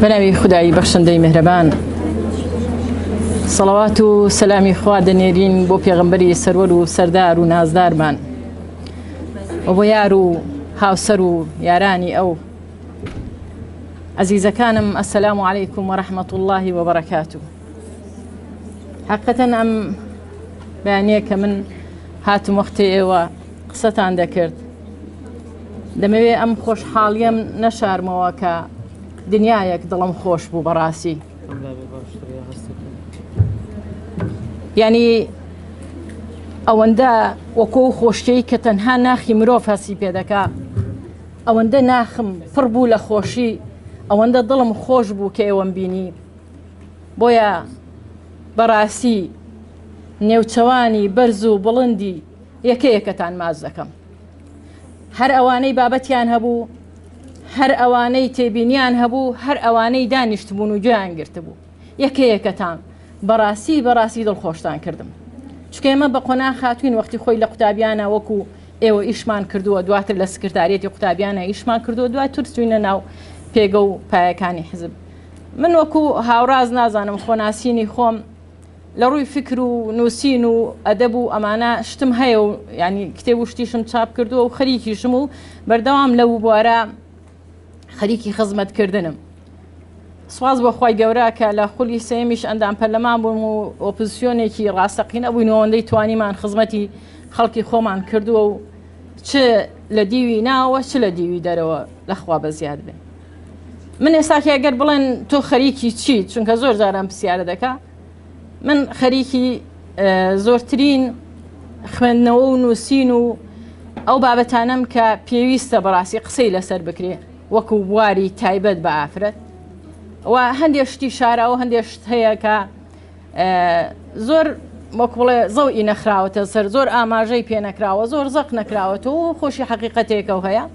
بەناوی خودای بەخشندەی میهرەبان سەڵەوات و سەلامی خوا دەنێرین بۆ پێغەمبەری سەروەر و سەردار و نازدارمان و بۆ یار و هاوسەر و یارانی ئەو ئەزیزەکانم ئەسەلام و عەلەیکم و ڕەحمەت اللهی و بەرەکاتو حقیقەتەن ئەم بەیانیە کە من هاتم وەختێ ئێوە قسەتان دەکرد دەمەوێ ئەم خۆشحاڵیەم نەشارمەوە کە دنیایەک دڵم خۆش بوو بەڕاستی یعنی ئەوەندە وەکۆ خۆشیەی کە تەنها ناخی مرۆڤ هەسی پێدەکا ئەوەندە ناخم پڕ بوو لە خۆشی ئەوەندە دڵم خۆش بوو کە ئێوەم بینی بۆیە بەڕاستی نێوچەوانی بەرز و بڵندی یەکە یەکەتان ماچ دەکەم هەر ئەوانەی بابەتیان هەبوو هەر ئەوانەی تێبینیان هەبوو هەر ئەوانەی دانیشتبوون و گوێیان گرتبوو یەکە یەکەتان بەڕاستی بەڕاستی دڵخۆشتان کردم چونکە ئێمە بە قۆناغ هاتوین وەختی خۆی لە قوتابیانە وەکو ئێوە ئیشمان کردووە دواتر لە سکرتاریەتی قوتابیانە ئیشمان کردووە دواتر چوینە ناو پێگە و پایەکانی حزب من وەکو هاوڕاز نازانم خۆناسینی خۆم لە ڕووی فکر و نووسین و ئەدەب و ئەمانە شتم هەیە و ینی کتێب و شتیشم چاپ کردووە و خەریکیشم و بەردەوام لەو بوارە خەریکی خزمەتکردنم. سواز بۆ خوای گەورە کە لە خولی سێمیش ئەندام پەرلەمان بووم و ئۆپزسیۆنێکی ڕاستەقینە بووین ئەوەندەی توانیمان خزمەتی خەڵکی خۆمان کردووە و چ لە دیوی ناوە چ لە دیوی دەرەوە لەخوا بە زیاد بێ. من ئێستاکە ئەگەر بڵێن تۆ خەریکی چی چونکە زۆر جاران پرسیارە دەکا من خەریکی زۆرترین خوێندنەوە و نووسین و ئەو بابەتانەم کە پێویستە بەڕاستی قسەی لەسەر بکرێ وەکو بواری تایبەت بە ئافرەت و هەندێک شتی شاراوە هەندێک شت هەیە کە زۆر وەک بڵێ زەوی نەخراوەتە سەر زۆر ئاماژەی پێ نەکراوە زۆر زەق نەکراوەتەوە و خۆشی حەقیقەتێکە و هەیە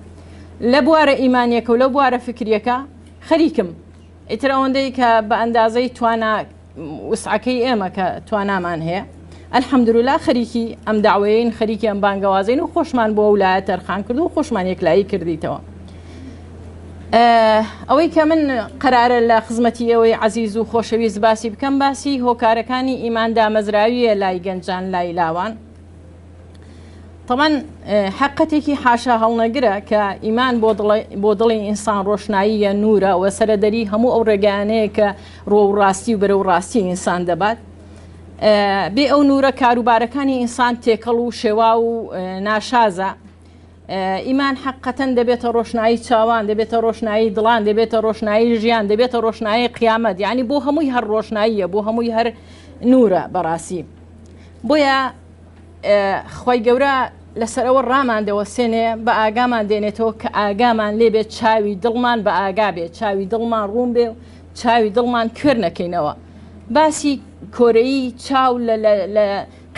لە بوارە ئیمانیەکە و لە بوارە فکریەکە خەریکم ئیتر ئەوەندەی کە بە ئەندازەی توانا وسعەکەی ئێمە کە توانامان هەیە الحمدلله خەریکی ئەم داوەیەین خەریکی ئەم بانگەوازین و خۆشمان بۆ ئەو لایە تەرخان کرد و خۆشمان یەکلایی کردیتەوە ئەوەی کە من قەرارە لە خزمەتی ئێوەی عەزیز و خۆشەویست باسی بکەم باسی هۆکارەکانی ئیمان دامەزراویە لای گەنجان لای لاوان تەمان حقەتێکی حاشا هەڵنەگرە کە ئیمان بۆ دڵی ئینسان ڕۆشناییە نورە و سەرەدەری هەموو ئەو ڕێگانەیە کە ڕۆ و ڕاستی و بەرەو ڕاستی ئینسان دەبات بێ ئەو نورە کاروبارەکانی ئینسان تێکەڵ و شێوا و ناشازە ئیمان حەقەتەن دەبێتە ڕۆشنایی چاوان، دەبێتە ڕۆشنایی دڵان، دەبێتە ڕۆشنایی ژیان، دەبێتە ڕۆشنایی قیامەت، یعنی بۆ هەمووی هەر ڕۆشناییە، بۆ هەمووی هەر نورە بەڕاستی. بۆیە خی گەورە لەسەر ئەوە ڕامان دەوەسێنێ بە ئاگامان دێنێتەوە کە ئاگامان لێ بێت چاوی دڵمان بە ئاگا بێت چاوی دڵمان ڕوون بێ و چاوی دڵمان کوێر نەکەینەوە باسی کۆرەیی چاو لە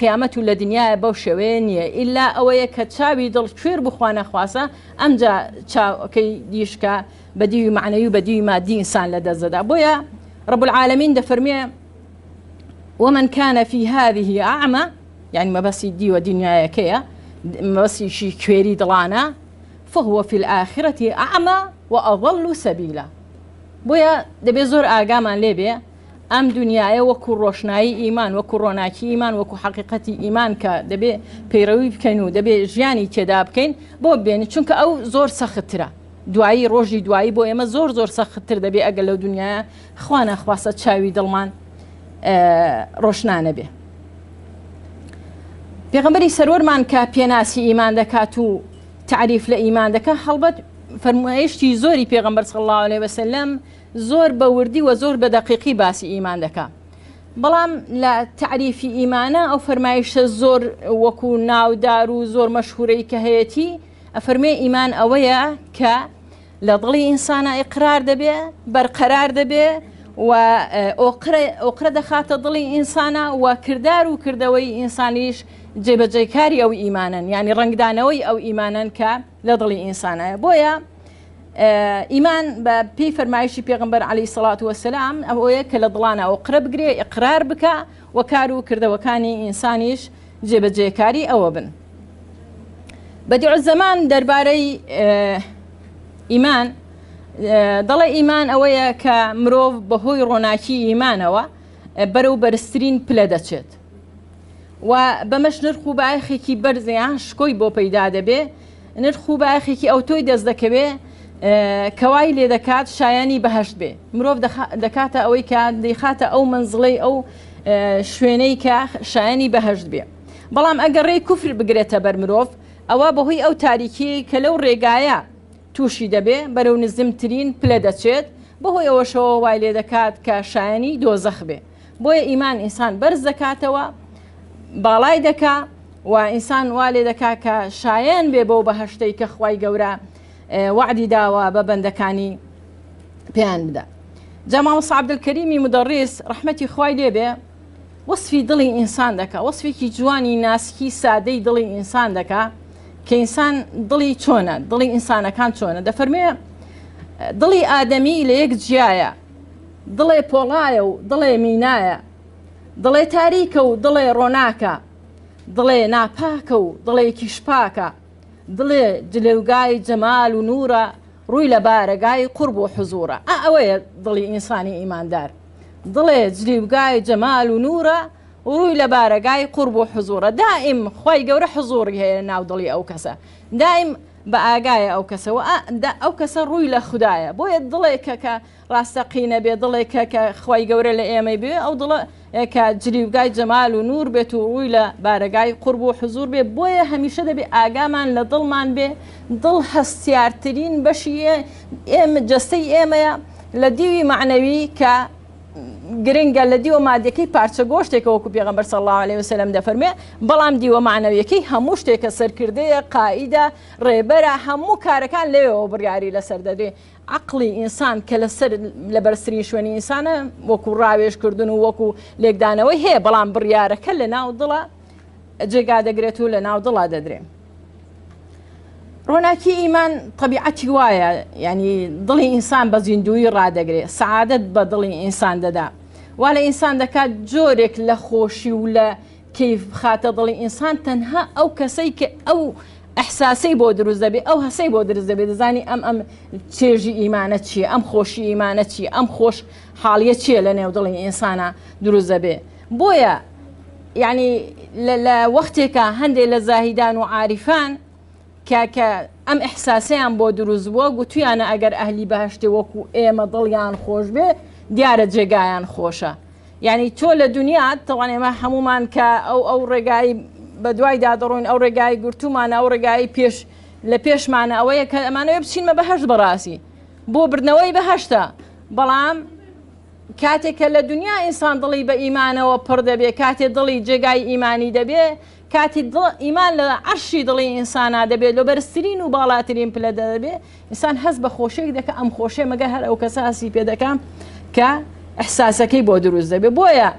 قیامەت و لە دنیایە بەو شێوەیە نییە ئیلا ئەوەیە کە چاوی دڵ کوێر بوو خوا نەخواسە ئەمجا چاوەکەی دیش کە بە دیوی مەعنەوی و بە دیوی مادی ئینسان لە دەست دەدا بۆیە رب العالمین دەفەرمێ ومن كان في هذه أعمى یعنی مەبەستی دیوە دنیایەکەیە مەبەستیشی کوێری دڵانە فهو في الآخرة أعمى وأضل سبيلا بۆیە دەبێ زۆر ئاگامان لێ بێ ئەم دونیایە وەکو ڕۆشنایی ئیمان، وەکو ڕۆناکی ئیمان، وەکو حەقیقەتی ئیمان کە دەبێ پەیڕەوی بکەین و دەبێ ژیانی تێدا بکەین بۆ بێنی چونکە ئەو زۆر سەختترە دوایی ڕۆژی دوایی بۆ ئێمە زۆر زۆر سەختتر دەبێ ئەگەر لەو دنیاە خوا نەخواستە چاوی دڵمان ڕۆشنا نەبێ. پێغەمبەری سەروەرمان کە پێناسی ئیمان دەکات و تعریف لە ئیمان دەکات هەڵبەت فەرمایشتی زۆری پێغەمبەر صلی الله علیه وسلم زۆر بە وردی وە زۆر بە دەقیقی باسی ئیمان دەکا بەڵام لە تەعریفی ئیمانە ئەو فەرمایشە زۆر وەکو ناودار و زۆر مەشهورەی کە هەیەتی ئەفەرمێ ئیمان ئەوەیە کە لە دڵی ئینسانە ئیقرار دەبێ بەرقەرار دەبێ و ئۆقرە دەخاتە دڵی ئینسانە و کردار و کردەوەی ئینسانیش جێبەجێکاری ئەو ئیمانن یعنی ڕەنگدانەوەی ئەو ئیمانن کە لە دڵی ئینسانە بۆیە ئیمان بە پێی فەرمایشی پێغمبەر علی سڵات وەسلام ئەوەیە کە لە دڵانە ئۆقرە بگرێ ئقرار بکە و کار و کردەوەکانی ئینسانیش جێبەجێکاری ئەوە بن. بەدیع زەمان دەربارەی ئیمان دەڵێ ئیمان ئەوەیە کە مرۆڤ بەهۆی ڕۆناکی ئیمانەوە بەرەو بەرزترین پلە دەچێت و بەمەش نرخ و بایەخێکی بەرز یان شکۆی بۆ پەیدا دەبێ نرخ و بایەخێکی ئەوتۆی دەست دەکەوێ کەوای لێ دەکات شایانی بەهشت بێ مرۆڤ دەکاتە ئەوەی کە دەیخاتە ئەو منزڵەی ئەو شوێنەی کە شایانی بەهشت بێ بەڵام ئەگەر ڕێی کوفر بگرێتە بەر مرۆڤ ئەوە بەهۆی ئەو تاریکی کە لەو ڕێگایە تووشی دەبێ بەرەو نزمترین پلە دەچێت بەهۆی ئەوەشەوە وای لێ دەکات کە شایانی دۆزەخ بێ بۆیە ئیمان ئینسان بەرز دەکاتەوە باڵای دەکا و ئینسان وا لێ دەکا کە شایەن بێ بەو بەهشتەی کە خوای گەورە وەعدی داوە بە بەندەکانی پێیان بدا. جا مامۆستا عەبدولکەریمی مودەڕیس ڕەحمەتی خوای لێ بێ وەسفی دڵی ئینسان دەکا، وەسفێکی جوانی ناسکی سادەی دڵی ئینسان دەکا کە ئینسان دڵی چۆنە، دڵی ئینسانەکان چۆنە. دەفەرمێ دڵی ئادەمی لە یەک جیایە، دڵێ پۆڵایە و دڵێ مینایە، دڵێ تاریکە و دڵێ ڕۆناکە، دڵێ ناپاکە و دڵێکیش پاکە، دڵێ جلێوگای جەمال و نوورە، ڕووی لە بارەگای قورب و حزوورە. ئا ئەوەیە دڵی ئینسانی ئیماندار. دڵێ جلیوگای جەمال و نوورە، ڕووی لە بارەگای قورب و حزوورە. دائیم خوای گەورە حزووری هەیە لە ناو دڵی ئەو کەسە. دائیم بە ئاگایە ئەو کەسە و ئەو کەسە ڕووی لە خودایە. بۆیە دڵێکە کە ڕاستەقینە بێ، دڵێکە کە خوای گەورە لە ئێمەی بوێ، ئەو دڵە کە جلیوگای جەمال و نوور بێت و ڕووی لە بارەگای قورب و حزوور بێ. بۆیە هەمیشە دەبێ ئاگامان لە دڵمان بێ. دڵ هەستیارترین بەشی ئێمە، جەستەی ئێمەیە لە دیوی مەعنەوی کە گرنگە لە دیوە مادیەکەی پارچە گۆشتێکە وەکو پێغەمبەر صلی الله علیه وسلم دەفەرمێ، بەڵام دیوە مەعنەویەکەی هەموو شتێکە، سەرکردەیە، قائیدە، ڕێبەرە، هەموو کارەکان لەوێوە بڕیاری لەسەر دەدرێ. عەقڵی ئینسان کە لەسەر لە بەرزترین شوێنی ئینسانە وەکو ڕاوێژکردن و وەکو لێکدانەوەی هەیە، بەڵام بڕیارەکە لە ناو دڵە جێگا دەگرێت و لە ناو دڵا دەدرێ. ڕۆناکی ئیمان تەبیعەتی وایە، یعنی دڵی ئینسان بە زیندوویی ڕادەگرێ، سەعادەت بە دڵی ئینسان دەدا، وا لە ئینسان دەکات جۆرێک لە خۆشی و لە کەیف بخاتە دڵی ئینسان. تەنها ئەو کەسەی کە ئەو ئەحساسەی بۆ دروست دەبێ، ئەو هەسەی بۆ دروست دەبێ، دەزانی ئەم ئەم چێژی ئیمانە چییە، ئەم خۆشی ئیمانە چییە، ئەم خۆش حاڵیە چییە لە نێو دڵی ئینسانە دروست دەبێ. بۆیە یعنی لە وەختێکا هەندێک لە زاهیدان و عاریفان کە کە ئەم ئیحساسەیان بۆ دروست بووە، گوتویانە ئەگەر ئەهلی بەهەشتێ وەکو ئێمە دڵیان خۆش بێ، دیارە جێگایان خۆشە. یعنی تۆ لە دنیا تەوان ئێمە هەمومان کە ئەو ئەو ڕێگای بە دوایدا دەڕۆین، ئەو ڕێگای گرتومانە، ئەو ڕێگای پێش لە پێشمانە ئەوەیە کە ئەمانەوێ بچینمە بەهەشت، بەڕاستی بۆ بردنەوەی بەهەشتە. بەڵام کاتێک کە لە دنیا ئینسان دڵی بە ئیمانەوە پڕ دەبێ، کاتێ دڵی جێگای ئیمانی دەبێ، کاتی دڵ ئیمان لە عەرشی دڵی ئینسانا دەبێت، لە بەرزترین و باڵاترین پلە دەبێ، ئینسان هەست بە خۆشیێک دەکا، ئەم خۆشیە مەگەر هەر ئەو کەسە هەستی پێ دەکا کە ئیحساسەکەی بۆ دروست دەبێ. بۆیە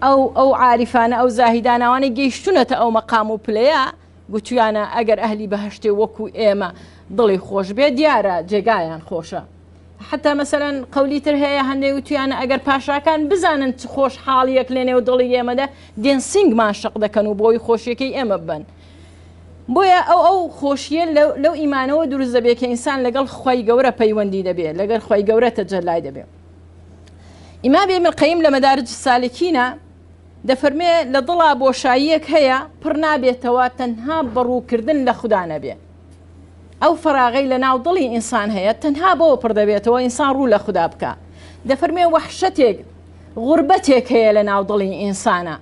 ئەو ئەو عاریفانە، ئەو زاهیدانەوانەی گەیشتونەتە ئەو مەقام و پلەیە، گوتویانە ئەگەر ئەهلی بەهەشتێ وەکو ئێمە دڵی خۆش بێ، دیارە جێگایان خۆشە. حتا مەسەلەن قەولی تر هەیە، هەندێک وتویانە ئەگەر پاشاکان بزانن چ خۆشحاڵیەک لە نێو دڵی ئێمەدا، دێن سینگمان شەق دەکەن و بۆی خۆشیەکەی ئێمە ببەن. بۆیە ئەو ئەو خۆشیە لەو ئیمانەوە دروست دەبێت کە ئینسان لەگەڵ خوای گەورە پەیوەندی دەبێت، لەگەڵ خوای گەورە تەجەلای دەبێت. ئیمام ابن القیم لە مەدارج السالکینە دەفەرمێ لە دڵا بۆشاییەک هەیە پڕ نابێتەوە تەنها بەڕووکردن لە خودا نەبێ. ئەو فەراغەی لە ناو دڵی ئینسان هەیە تەنها بەوە پڕ دەبێتەوە ئینسان ڕوو لە خودا بکا. دەفەرمێ وەحشەتێک، غوربەتێک هەیە لە ناو دڵی ئینسانە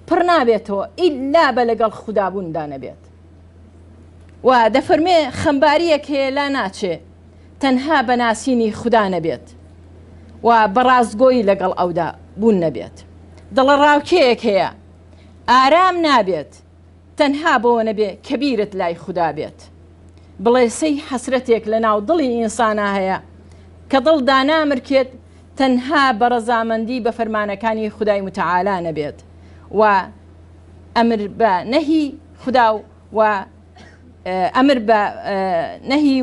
پڕ نابێتەوە ئیلا بە لەگەڵ خودا بووندا نەبێت. و دەفەرمێ خەمباریەک هەیە لا ناچێ تەنها بە ناسینی خودا نەبێت و بە ڕاستگۆیی لەگەڵ ئەودا بوون نەبێت. دڵەڕاوکێیەک هەیە ئارام نابێت تەنها بەوە نەبێ کە بیرت لای خودا بێت. بڵێسەی حەسرەتێک لە ناو دڵی ئینسانا هەیە کە دڵ دانامرکێت تەنها بە ڕەزامەندی بە فەرمانەکانی خودای متعالا نەبێت و ئەمر بە نەهی خودا و ئەمر بە نەهی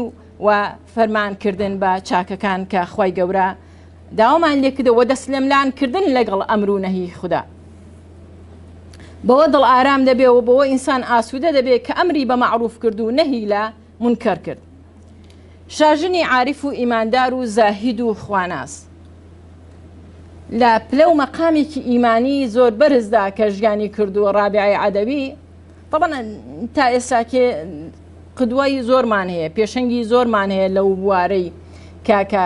و فەرمان کردن بە چاکەکان کە خوای گەورە داوامان لێکردە وە دەست لەملان کردن لەگەڵ ئەمر و نەهی خودا. بەوە دڵ ئارام دەبێ و بەوە ئینسان ئاسوودە دەبێ کە ئەمری بە مەعروف کرد و نەهی لە مونکەر کرد. شاژنی عاریف و ئیماندار و زاهید و خواناس لە پلە و مەقامێکی ئیمانی زۆر بەرزدا کە ژیانی کردووە ڕابعەی عەدەوی طبعا تا ئێستاکێ قدوای زۆرمان هەیە پێشەنگی زۆرمان هەیە لەو بوارەی کاکە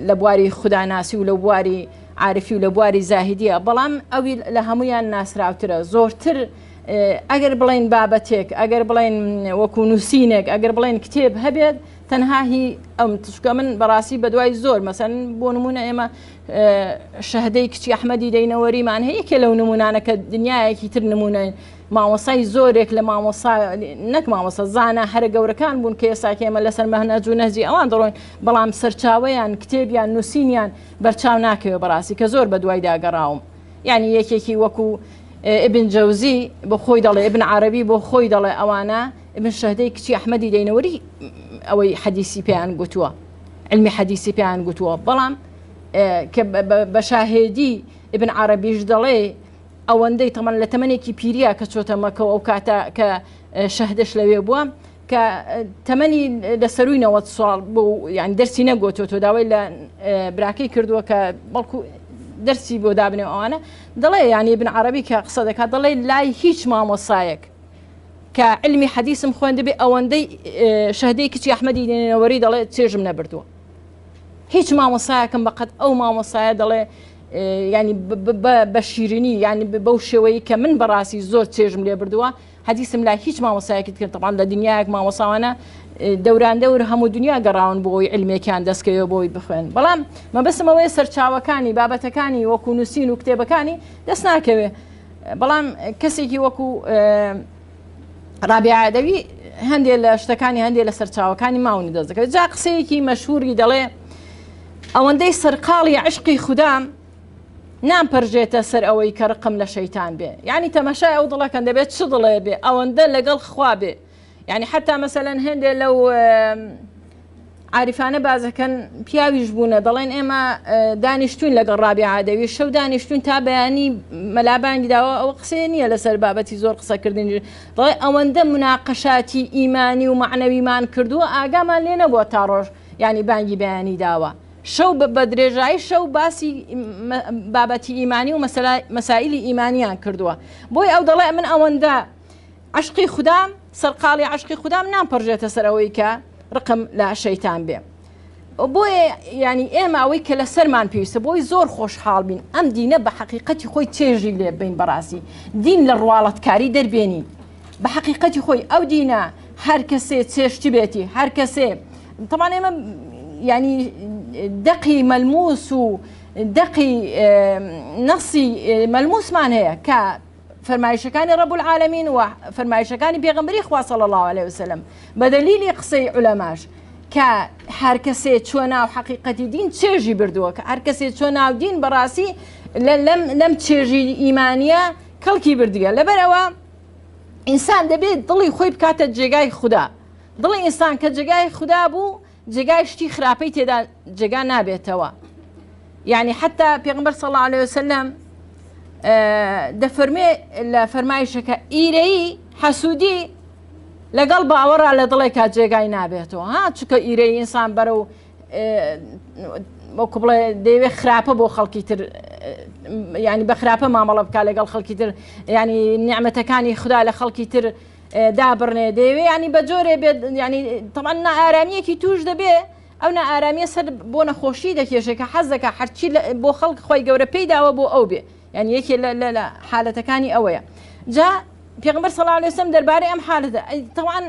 لە بواری خوداناسی و لە بواری عارفی و لە بواری زاهدیە بەڵام ئەوی لە هەمویان ناسراوترە زۆرتر ئەگەر بڵین بابەتێک ئەگەر بڵین وەکو نووسینێک ئەگەر بڵێن کتێب هەبێت تەنها هی ئەم تشکە من بەڕاستی بەدوای زۆر مەسەن بۆ نمونە ئێمە شەهدەی کچی ئەحمەدی دەینەوەریمان هەیە یەکێ لەو نمونانە کە دنیایەکی تر نمونە مامۆسای زۆرێک لە مامۆسا نەک مامۆسا زانا هەرە گەورەکان بوون کە ئێستا ئێمە لەسەر مەهنەج و نەهجی ئەوان دەڕۆین بەڵام سەرچاوەیان کتێبیان نووسینیان بەرچاو ناکەوێ بەڕاستی کە زۆر بەدوایدا گەڕاوم یعنی یەکێکی وەکو ابن جەوزی بۆ خۆی دەڵێ ابن عربی بۆ خۆی دەڵێ ئەوانە ابن شەهدەی کچی ئەحمەدی دەینەوەری ئەوەی حەدیسی پێیان گوتووە علمی حەدیسی پێیان گوتووە بەڵام کە بە شاهێدی ابن عربیش دەڵێ ئەوەندەی تەمەن لە تەمەنێکی پیریە کە چۆتە مەکەوە ئەو کاتە کە شەهدەش لەوێ بووە کە تەمەنی لە سەروی 90 ساڵ بۆ یان دەرسی نەگوتوە تۆ داوای لە براکەی کردووە کە بەڵکو دەرسی بۆ دابنێ ئەوانە دەڵێ ینی بن عربی کە قسە دەکات دەڵێ لای هیچ مامۆسایەک کە علمی حەدیسم خوێندبێ ئەوەندەی شەهدەی کچی ئەحمەدی دێنەوەری دەڵێ چێژم نەبردووە هیچ مامۆسایەکم بەقەت ئەو مامۆسایە دەڵێ ینی بە شیرینی ینی بەو شێوەیە کە من بەڕاستی زۆر چێژم لێ بردووە حەدیسم لای هیچ مامۆسایەکی کرد طبعا لە دنیایەک مامۆساوانە دەوراندەور هەموو دنیا گەڕاون بۆ ئەوی علمێکیان دەستکەوێ بۆی بخوێن بەڵام مەبەستم ئەوەیە سەرچاوەکانی بابەتەکانی وەکو نووسین و کتێبەکانی دەست ناکەوێ بەڵام کەسێکی وەکو ڕابعە عەدەوی هەندێک لە شتەکانی هەندێک لە سەرچاوەکانی ماونی دەست دەکەوێت جا قسەیەکی مەشهوری دەڵێ ئەوەندەی سەرقاڵی عشقی خودام نامپەرژێتە سەر ئەوەی کە ڕقم لە شەیتان بێ یعنی تەمەشای ئەو دڵەکەن دەبێت چ دڵێ بێ ئەوەندە لەگەڵ خوا بێ یعنی حتا مەسەلەن هێندێ لەو عاریفانە بازەکەن پیاویش بوونە دەڵێن ئێمە دانیشتوین لەگەڵ ڕابی عادەوی شەو دانیشتون تا بەیانی مەلا بانگی داوە ئەوە قسەیە نییە لەسەر بابەتی زۆر قسەکردن دەڵێ ئەوەندە مناقەشاتی ئیمانی و مەعنەویمان کردووە ئاگامان لێ نەبووە تا ڕۆژ یعنی بانگی بەیانی داوە شەو بە درێژایی شەو باسی بابەتی ئیمانی و مەسائلی ئیمانیان کردووە بۆی ئەو دەڵێ من ئەوەندە عەشقی خودام سەرقاڵی عەشقی خودام نامپەڕژێتە سەر ئەوەی کە ڕقم لە شەیتان بێ بۆیە ینی ئێمە ئەوەی کە لەسەرمان پێویستە بۆی زۆر خۆشحاڵ بین ئەم دینە بە حەقیقەتی خۆی چێژی لێ بین بەڕاستی دین لە ڕواڵەتکاری دەربێنین بە حەقیقەتی خۆی ئەو دینە هەر کەسێ چێشتی بێتی هەر کەسێ طبعا ئێمە ینی دەقی مەلموس و دەقی نەسی مەلموسمان هەیە کە فەرمایشەکانی رب العالمین و فەرمایشەکانی پێغەمبەری خوا صلی الله علیه وسلم بە دەلیلی قسەی عولەماش کە هەر کەسێ چوە ناو حەقیقەتی دین چێژی بردووە کە هەر کەسێ چوە ناو دین بەڕاستی لەم لەم چێژی ئیمانیە کەڵکی بردیە لەبەرەوە ئینسان دەبێت دڵی خۆی بکاتە جێگای خودا دڵی ئینسان کە جێگای خودا بوو جێگای شتی خراپەی تێدا جێگا نابێتەوە یعنی حتا پێغمبەر صلی الله علیه وسلم دەفەرمێ لە فەرمایشەکە ئیرەیی حەسوودی لەگەڵ باوەڕا لە دڵێکا جێگای نابێتەوە ها چکە ئیرەی ئینسان بەرە و وەکو بڵێ دەیەوێت خراپە بۆ خەڵکی تر ینی بە خراپە مامەڵە بک لەگەڵ خەڵکی تر ینی نیعممەتەکانی خوددا لە خەڵکی تر دابڕنێ دەیەوێ ینی بە جۆرێ بێت ینی تەمان نائارامیەکی توش دەبێ ئەو نائارامیە سەر بۆ نەخۆشی دەکێشێ کە حەز دەکا هەرچی بۆ خەڵک خۆی گەورە پێی داوە بۆ ئەو بێ یعنی یەکێ لە حالەتەکانی ئەوەیە جا پێغمبەر صلی الله علیه وسلم دەربارەی ئەم حالەتە تەوان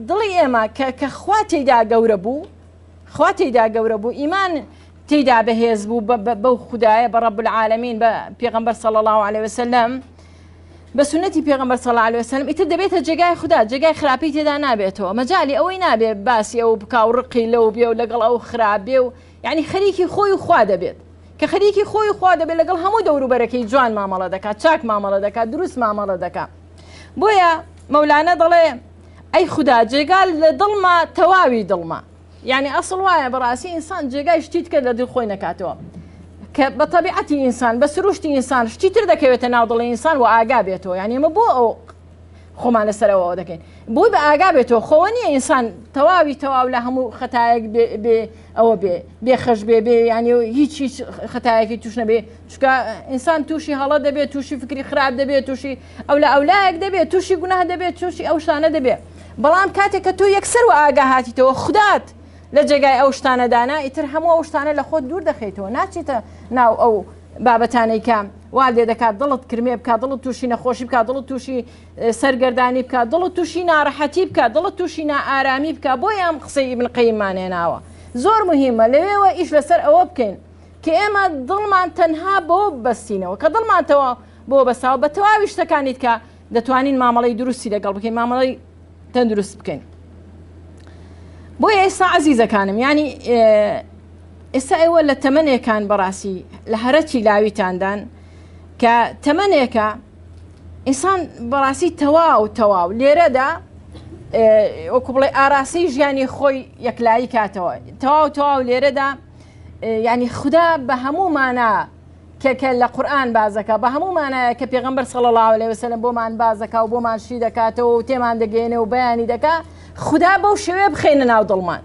دڵی ئێمە کە کە خوا تێیدا گەورە بوو خوا تێیدا گەورە بوو ئیمان تێیدا بەهێز بوو بەو خودایە بە ڕب العالمین بە پێغمبەر صلی الله علیه وسلم بە سوننەتی پێغەمبەر صلی اللە علیە وسلم ئیتر دەبێتە جێگای خودا جێگای خراپەی تێدا نابێتەوە مەجالی ئەوەی نابێ باسی ئەو بکا و ڕقی لەو بێ و لەگەڵ ئەو خراپ بێ و یعنی خەریکی خۆی و خوا دەبێت کە خەریکی خۆی و خوا دەبێت لەگەڵ هەموو دەوروبەرەکەی جوان مامەڵە دەکات چاک مامەڵە دەکات دروست مامەڵە دەکات بۆیە مەولانە دەڵێ ئەی خودا جێگا لە دڵما تەواوی دڵما یانی ئەسڵ وایە بەڕاستی ئینسان جێگای شتی تکە لە دڵ خۆی نەکاتەوە کە بە تەبیعەتی ئینسان بە سروشتی ئینسان شتی تر دەکەوێتە ناو دڵی ئینسان و ئاگا بێتەوە یانی ئێمە بۆ ئەو خۆمان لەسەر ئەوەوە دەکەین بۆی بە ئاگا بێتەوە خۆوە نییە ئینسان تەواوی تەواو لە هەموو خەتایەک بێ ئەوە بێ بێ خەش بێ بێ ینی هیچ هیچ خەتایەکی توش نەبێ چکە ئینسان تووشی هەڵە دەبێت تووشی فکری خراپ دەبێت تووشی ئەو لە ئەولایەک دەبێت تووشی گوناه دەبێت تووشی ئەو شتانە دەبێت بەڵام کاتێک کە تۆ یەکسەر و ئاگا هاتیتەوە خودات لە جێگای ئەو شتانە دانا ئیتر هەموو ئەو شتانە لە خۆت دوور دەخەیتەوە ناچیتە ناو ئەو بابەتانەی کە وا لێ دەکات دڵت کرمێ بکات دڵت تووشی نەخۆشی بکات دڵت تووشی سەرگەردانی بکات دڵت تووشی ناڕەحەتی بکات دڵت تووشی نائارامی بکات بۆیە ئەم قسەی ئیبن قەیممان هێناوە زۆر مهمە لەوێوە ئیش لەسەر ئەوە بکەین کە ئێمە دڵمان تەنها بۆ بەستینەوە کە دڵمان تەواو بۆ بەساوە بە تەواوی شتەکانی کە دەتوانین مامەڵەی دروستی لەگەڵ بکەین مامەڵەی تەندروست بکەین بۆیە ئێستا عەزیزەکانم ینی ئێستا ئێوە لە تەمەنێکان بەڕاستی لە هەرەچی لاویتاندان کە تەمەنێکە ئینسان بەڕاستی تەواو تەواو لێرەدا وەکو بڵێ ئاراسی ژیانی خۆی یەکلایی کاتەوە تەواو تەواو لێرەدا ینی خوددا بە هەموو مانا کە کە لە قورئان باس دەکا بە هەموو مانایەک کە پێغەمبەر صلی اللە علیە وسلم بۆمان باس دەکا و بۆمان شی دەکاتەوە و تێمان دەگەیەنێ و بەیانی دەکا خودا بەو شێوەیە بخەینە ناو دڵمان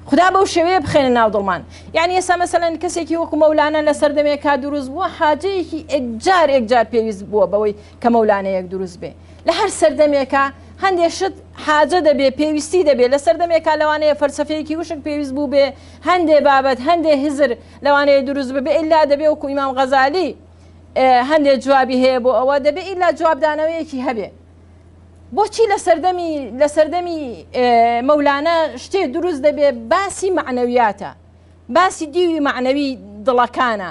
خودا بەو شێوەیە بخەینە ناو دڵمان یعنی ئێستا مەسەلەن کەسێکی وەکو مەولانە لە سەردەمێکا دروست بووە حاجەیەکی ئێکجار ئێکجار پێویست بووە بەوەی کە مەولانەیەک دروست بێ لە هەر سەردەمێکا هەندێ شت حاجە دەبێ پێویستی دەبێ لە سەردەمێکا لەوانەیە فەلسەفەیەکی وشک پێویست بوو بێ هەندێ بابەت هەندێ هزر لەوانەیە دروست ببێ ئیلا دەبێ وەکو ئیمام غەزالی هەندێک جوابی هەیە بۆ ئەوە دەبێ ئیلا جوابدانەوەیەکی هەبێ بۆچی لە سەردەمی لە سەردەمی مەولانە شتێ دروست دەبێ باسی معنەویاتە باسی دیوی معنەوی دڵەکانە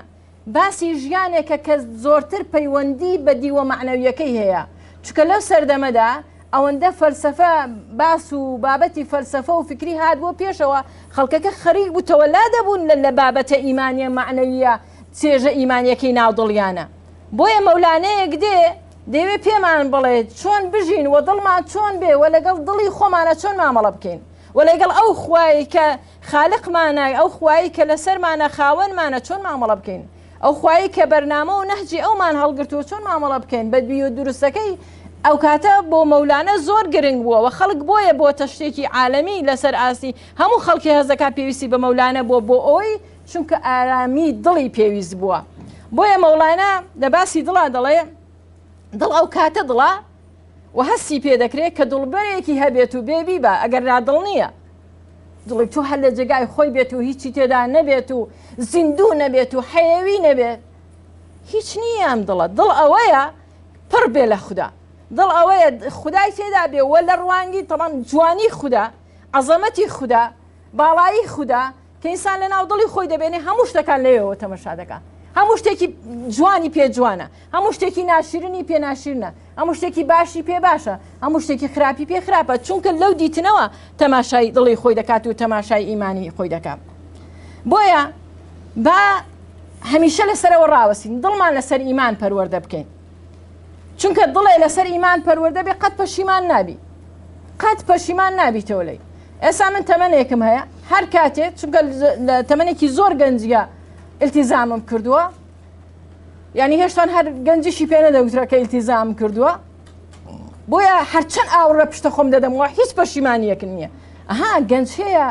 باسی ژیانێکە کە زۆرتر پەیوەندی بە دیوە مەعنەویەکەی هەیە، چونکە لەو سەردەمەدا ئەوەندە فەلسەفە باس و بابەتی فەلسەفە و فیکری هات بۆ پێشەوە، خەڵکەکە خەریک بوو تەوەلا دەبوون لە بابەتە ئیمانیە مەعنەویە چێژە ئیمانیەکەی ناو دڵیانە. بۆیە مەولانەیەک دێ دەیەوێ پێمان بڵێ چۆن بژین و دڵمان چۆن بێ و لەگەڵ دڵی خۆمانە چۆن مامەڵە بکەین و لەگەڵ ئەو خوای کە خالقمانە، ئەو خوایەی کە لەسەرمانە خاوەنمانە چۆن مامەڵە بکەین؟ ئەو خوایەی کە بەرنامە و نەهجی ئەومان هەڵگرتووە چۆن مامەڵە بکەین؟ بەدویە دروستەکەی ئەوکاتە بۆ مەولانە زۆر گرنگ بووە و خەڵک بۆیە بۆتە شتێکی عالەمی لەسەر ئاستی هەموو خەڵکی هەزەکە پێویستی بە مەولانە بووە بۆ ئەوەی چونکە ئارامی دڵی پێویست بووە بۆیە مەولانە لە باسی دڵا دەڵێ دڵ ئەو کاتە دڵە و هەستی پێ دەکرێت کە دڵبەرێکی هەبێت و بێبی بە ئەگەر نادڵ نییە دڵی تۆ هەر لە جێگای خۆی بێت و هیچی تێدا نەبێت و زیندوو نەبێت و حەیەوی نەبێت هیچ نییە ئەم دڵە دڵ ئەوەیە پڕ بێ لە خودا دڵ ئەوەیە خودای تێدا بێ وە لە ڕوانگی تەڵام جوانی خودا عەزەمەتی خودا باڵایی خودا کە ئینسان لە ناو دڵی خۆی دەبێنێ هەموو شتەکان لەوێوە تەمەشا دەکا هەموو شتێکی جوانی پێ جوانە هەموو شتێکی ناشرنی پێ ناشرنە هەموو شتێکی باشی پێ باشە هەموو شتێکی خراپی پێ خراپە چونکە لەو دیتنەوە تەماشای دڵی خۆی دەکات و تەماشای ئیمانی خۆی دەکات بۆیە با هەمیشە لەسەرەوە ڕاوەسین دڵمان لەسەر ئیمان پەروەردە بکەین چونکە دڵێ لەسەر ئیمان پەروەردە بێ قەت پەشیمان نابی قەت پەشیمان نابیتەوە لی ئێستا من تەمەنێکم هەیە هەر کاتێ چونکە لە تەمەنێکی زۆر گەنجیە التیزامم کردووە یعنی هێشتان هەر گەنجیشی پێ نەدەوترا کە التیزام کردووە بۆیە هەرچەند ئاوڕ لە پشتە خۆم دەدەمەوە هیچ پەشیمانیەکن نییە ئەها گەنج هەیە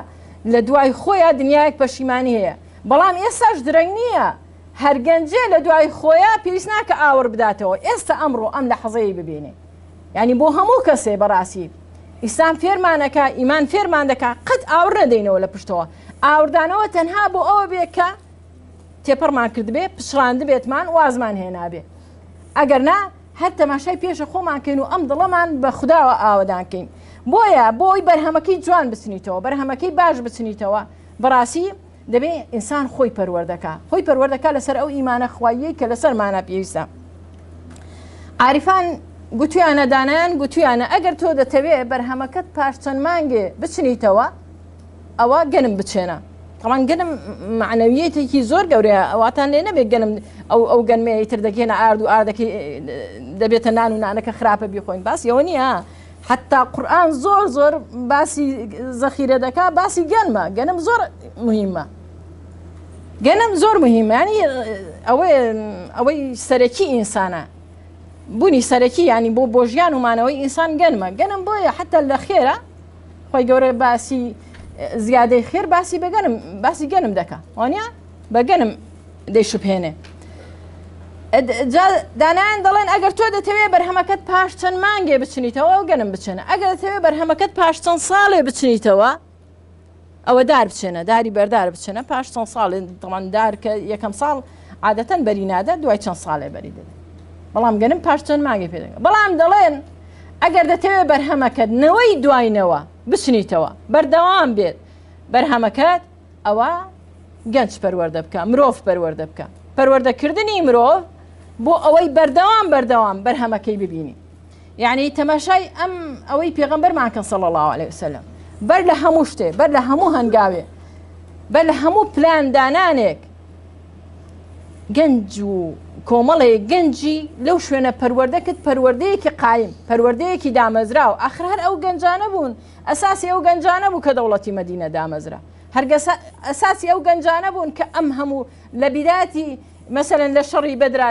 لە دوای خۆیان دنیایەک پەشیمانی هەیە بەڵام ئێستاش درەنگ نییە هەر گەنجێ لە دوای خۆیان پێویست ناکە ئاوڕ بداتەوە ئێستا ئەمڕۆ ئەم لە حەزەی ببینێ یعنی بۆ هەموو کەسێ بەڕاستی ئیسلام فێرمانەکە ئیمان فێرمان دەکا قەت ئاوڕ نەدەینەوە لە پشتەوە ئاوردانەوە تەنها بۆ ئەوە بێ کە تێپەڕمان کردبێ پچڕاندبێتمان وازمان هێنابێ ئەگەر نا هەر تەماشای پێشە خۆمان کەین و ئەم دڵەمان بە خودداوە ئاوەدان کەین بۆیە بۆی بەرهەمەکەی جوان بچنیتەوە بەرهەمەکەی باش بچنیتەوە بەڕاستی دەبێ ئینسان خۆی پەروەردەکا خۆی پەروەردەکا لەسەر ئەو ئیمانە خواییەی کە لەسەرمانە پێویستە عارفان گوتویانە دانایان گوتویانە ئەگەر تۆ دەتەوێ بەرهەمەکەت پاش چەند مانگێ بچنیتەوە ئەوە گەنم بچێنە تەڵان گەنم معنەویەتێکی زۆر گەورەیە ئەواتان لێ نەبێت گەنم ئەو ئەو گەنمەیە تر دەگەێنە ئارد و ئاردەکەی دەبێتە نان و نانەکە خراپە بیخۆین باسی ئەوە نییە حەتا قورئان زۆر زۆر باسی زەخیرە دەکا باسی گەنمە گەنم زۆر مهمە گەنم زۆر مهمە ینی ئەوەی ئەوەی سەرەکی ئینسانە. بوونی سەرەکی ینی بۆ بۆ ژیان و مانەوەی ئینسان گەنمە گەنم بۆیە حتا لە خێرە خۆی گەورە باسی زیادەی خێر باسی بەگەنم باسی گەنم دەکا وانە بە گەنم دەیشوبهێنێ. جا دانایان دەڵێن ئەگەر تۆ دەتەوێ بەرهەمەکەت پاش چەند مانگێ بچنیتەوە ئەو گەنم بچێنە ئەگەر دەتەوێ بەرهەمەکەت پاش چەند ساڵێ بچنیتەوە ئەوە دار بچێنە داری بەردار بچێنە پاش چەند ساڵێ دەڵان دار کە یەکەم ساڵ عادەتەن بەری نادات دوای چەند ساڵێ بەری دەدات بەڵام گەنم پاش چەند مانگێ پێ دەگات بەڵام دەڵێن ئەگەر دەتەوێ بەرهەمەکەت نەوەی دواینەوە بچنیتەوە بەردەوام بێت بەرهەمەکەت ئەوە گەنج پەروەردە بکە، مرۆڤ پەروەردە بکە. پەروەردەکردنی مرۆڤ بۆ ئەوەی بەردەوام بەردەوام بەرهەمەکەی ببینی. یعنی تەماشای ئەم ئەوەی پێغەمبەرمان کەن صلی الله علیه وسلم بەر لە هەموو شتێ بەر لە هەموو هەنگاوێ بەر لە هەموو پلان دانانێک گەنج و کۆمەڵێک گەنجی لەو شوێنە پەروەردە کرد پەروەردەیەکی قایم پەروەردەیەکی دامەزراو ئاخر هەر ئەو گەنجانە بوون ئەساسی ئەو گەنجانە بوو کە دەوڵەتی مەدینە دامەزرا. هەرگەسە ئەساسی ئەو گەنجانە بوون کە ئەم هەموو لە بیدایەتی مەسەلەن لە شەڕی بەدرا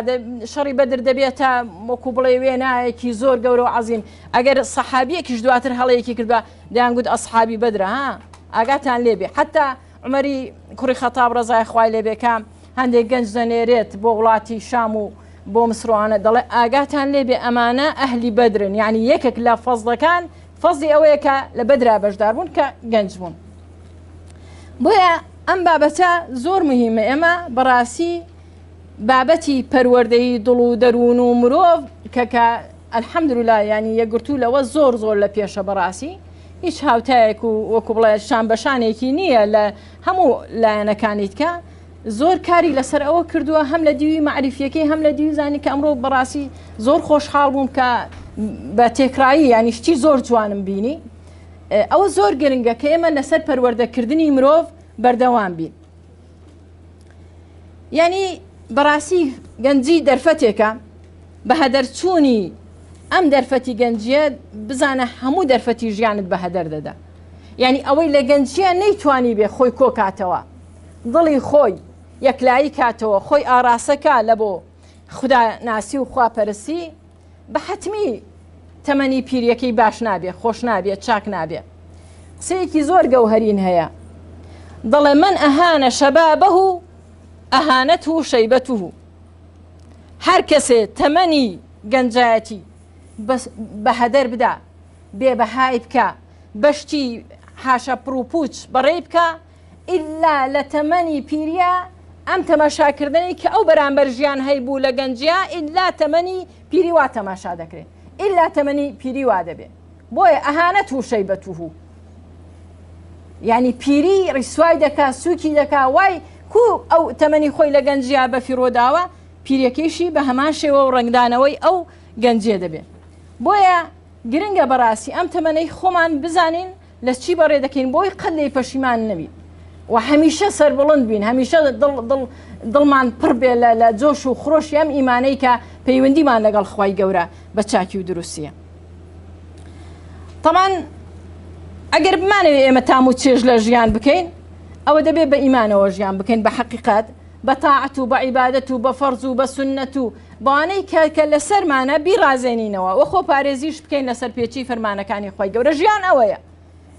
شەڕی بەدر دەبێتە وەکو بڵێ وێنایەکی زۆر گەورە و عەزیم ئەگەر سەحابیەکیش دواتر هەڵەیەکی کردبا دەیانگوت ئەسحابی بەدرە ها ئاگاتان لێبێ حتا عومەری کوڕی خەتاب ڕەزای خوای لێبێ کە هەندێک گەنج دەنێرێت بۆ وڵاتی شام و بۆ مسروانە دەڵێ ئاگاتان لێبێ ئەمانە ئەهلی بەدرن یعنی یەکێک لە فەزڵەکان فەزڵی ئەوەیە کە لە بەدرا بەشدار بوون کە گەنج بوون. بۆیە ئەم بابەتە زۆر مهمە ئێمە بەڕاستی بابەتی پەروەردەی دڵ و دەروون و مرۆڤ کە کە الحەمدللا ینی یەکگرتوو لەوە زۆر زۆر لە پێشە بەڕاستی هیچ هاوتایەک و وەکو بڵێ شان بەشانێکی نییە لە هەموو لایەنەکانی تکە زۆر کاری لەسەر ئەوە کردووە هەم لە دیوی مەعریفیەکەی هەم لە دیوی زانی کە ئەمڕۆ بەڕاستی زۆر خۆشحاڵ بووم کە بە تێکرایی ینی شتی زۆر جوانم بینی ئەوە زۆر گرنگە کە ئێمە لەسەر پەروەردەکردنی مرۆڤ بەردەوام بین یعنی بەڕاستی گەنجی دەرفەتێکە بە هەدەرچوونی ئەم دەرفەتی گەنجیە بزانە هەموو دەرفەتی ژیانت بە هەدەر دەدا یعنی ئەوەی لە گەنجیە نەیتوانی بێ خۆی کۆکاتەوە دڵی خۆی یەکلایی کاتەوە، خۆی ئاڕاستە کا لە بۆ خودا ناسی و خوا پەرستی، بە حەتمی تەمەنی پیریەکەی باش نابێ، خۆش نابێ، چاک نابێ. قسەیەکی زۆر گەوهەرین هەیە دەڵێ من ئەهانە شەبابه ئەهانەته شەیبەته هەر کەسێ تەمەنی گەنجایەتی بە هەدەر بدا، بێ بەهای بکا، بە شتی حاشا پڕوپووچ بەڕێی بکا، ئیلا لە تەمەنی پیریا ئەم تەماشاکردنەی کە ئەو بەرامبەر ژیان هەیبوو لە گەنجیا ئیلا تەمەنی پیری وا تەماشا دەکرێ ئیلا تەمەنی پیری وا دەبێ بۆیە ئەهانە تووشەی بە توهو یعنی پیری ڕیسوای دەکا سوکی دەکا وای کو ئەو تەمەنی خۆی لە گەنجیا بە فیڕۆداوە پیرەکەیشی بە هەمان شێوە و ڕەنگدانەوەی ئەو گەنجێ دەبێ بۆیە گرنگە بەڕاستی ئەم تەمەنەی خۆمان بزانین لە چی بەڕێ دەکەین بۆی قەت لێی پەشیمان نەبین و هەمیشە سەربڵند بین هەمیشە دڵ دڵ دڵمان پڕ بێ لە لە جۆش و خرۆشی ئەم ئیمانەی کە پەیوەندیمان لەگەڵ خوای گەورە بە چاکی و دروستیە تەمان ئەگەر بمانەوێ ئێمە تام و چێژ لە ژیان بکەین ئەوە دەبێ بە ئیمانەوە ژیان بکەین بە حەقیقەت بە تاعەت و بە عیبادەت و بە فەرز و بە سوننەت و بەوانەی کە کە لەسەرمانە بیڕازێنینەوە و خۆپارێزیش بکەین لە سەرپێچی فەرمانەکانی خوای گەورە ژیان ئەوەیە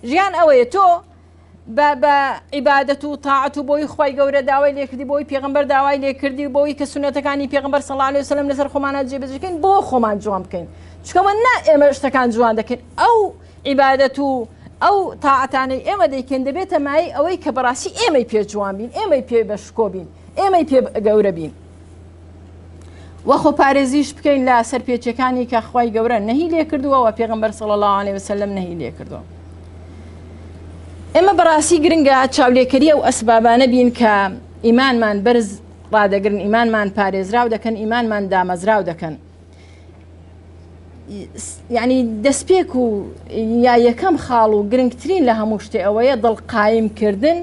ژیان ئەوەیە تۆ بە بە عیبادەت و تاعەت و بۆی خوای گەورە داوای لێکردی بۆی پێغەمبەر داوای لێکردی و بۆی کە سوننەتەکانی پێغەمبەر صلی الله علیه وسلم لەسەر خۆمانە جێبەجێ بکەین بۆ خۆمان جوان بکەین چونکە نا ئێمە شتەکان جوان دەکەین ئەو عیبادەت و ئەو تاعەتانەی ئێمە دەیکەین دەبێتە مایەی ئەوەی کە بەڕاستی ئێمەی پێ جوان بین، ئێمەی پێ بە شکۆ بین، ئێمەی پێ گەورە بین. وە خۆپارێزیش بکەین لە سەرپێچیەکانی کە خوای گەورە نەهی لێ کردووە و پێغەمبەر صلی الله علیه وسلم نەهی لێ کردووە. ئێمە بەڕاستی گرنگە چاولێکەری ئەو ئەسبابانە بین کە ئیمانمان بەرز ڕادەگرن، ئیمانمان پارێزراو دەکەن، ئیمانمان دامەزراو دەکەن. یعنی دەستپێک و یا یەکەم خاڵ و گرنگترین لە هەموو شتێ ئەوەیە دڵ قایمکردن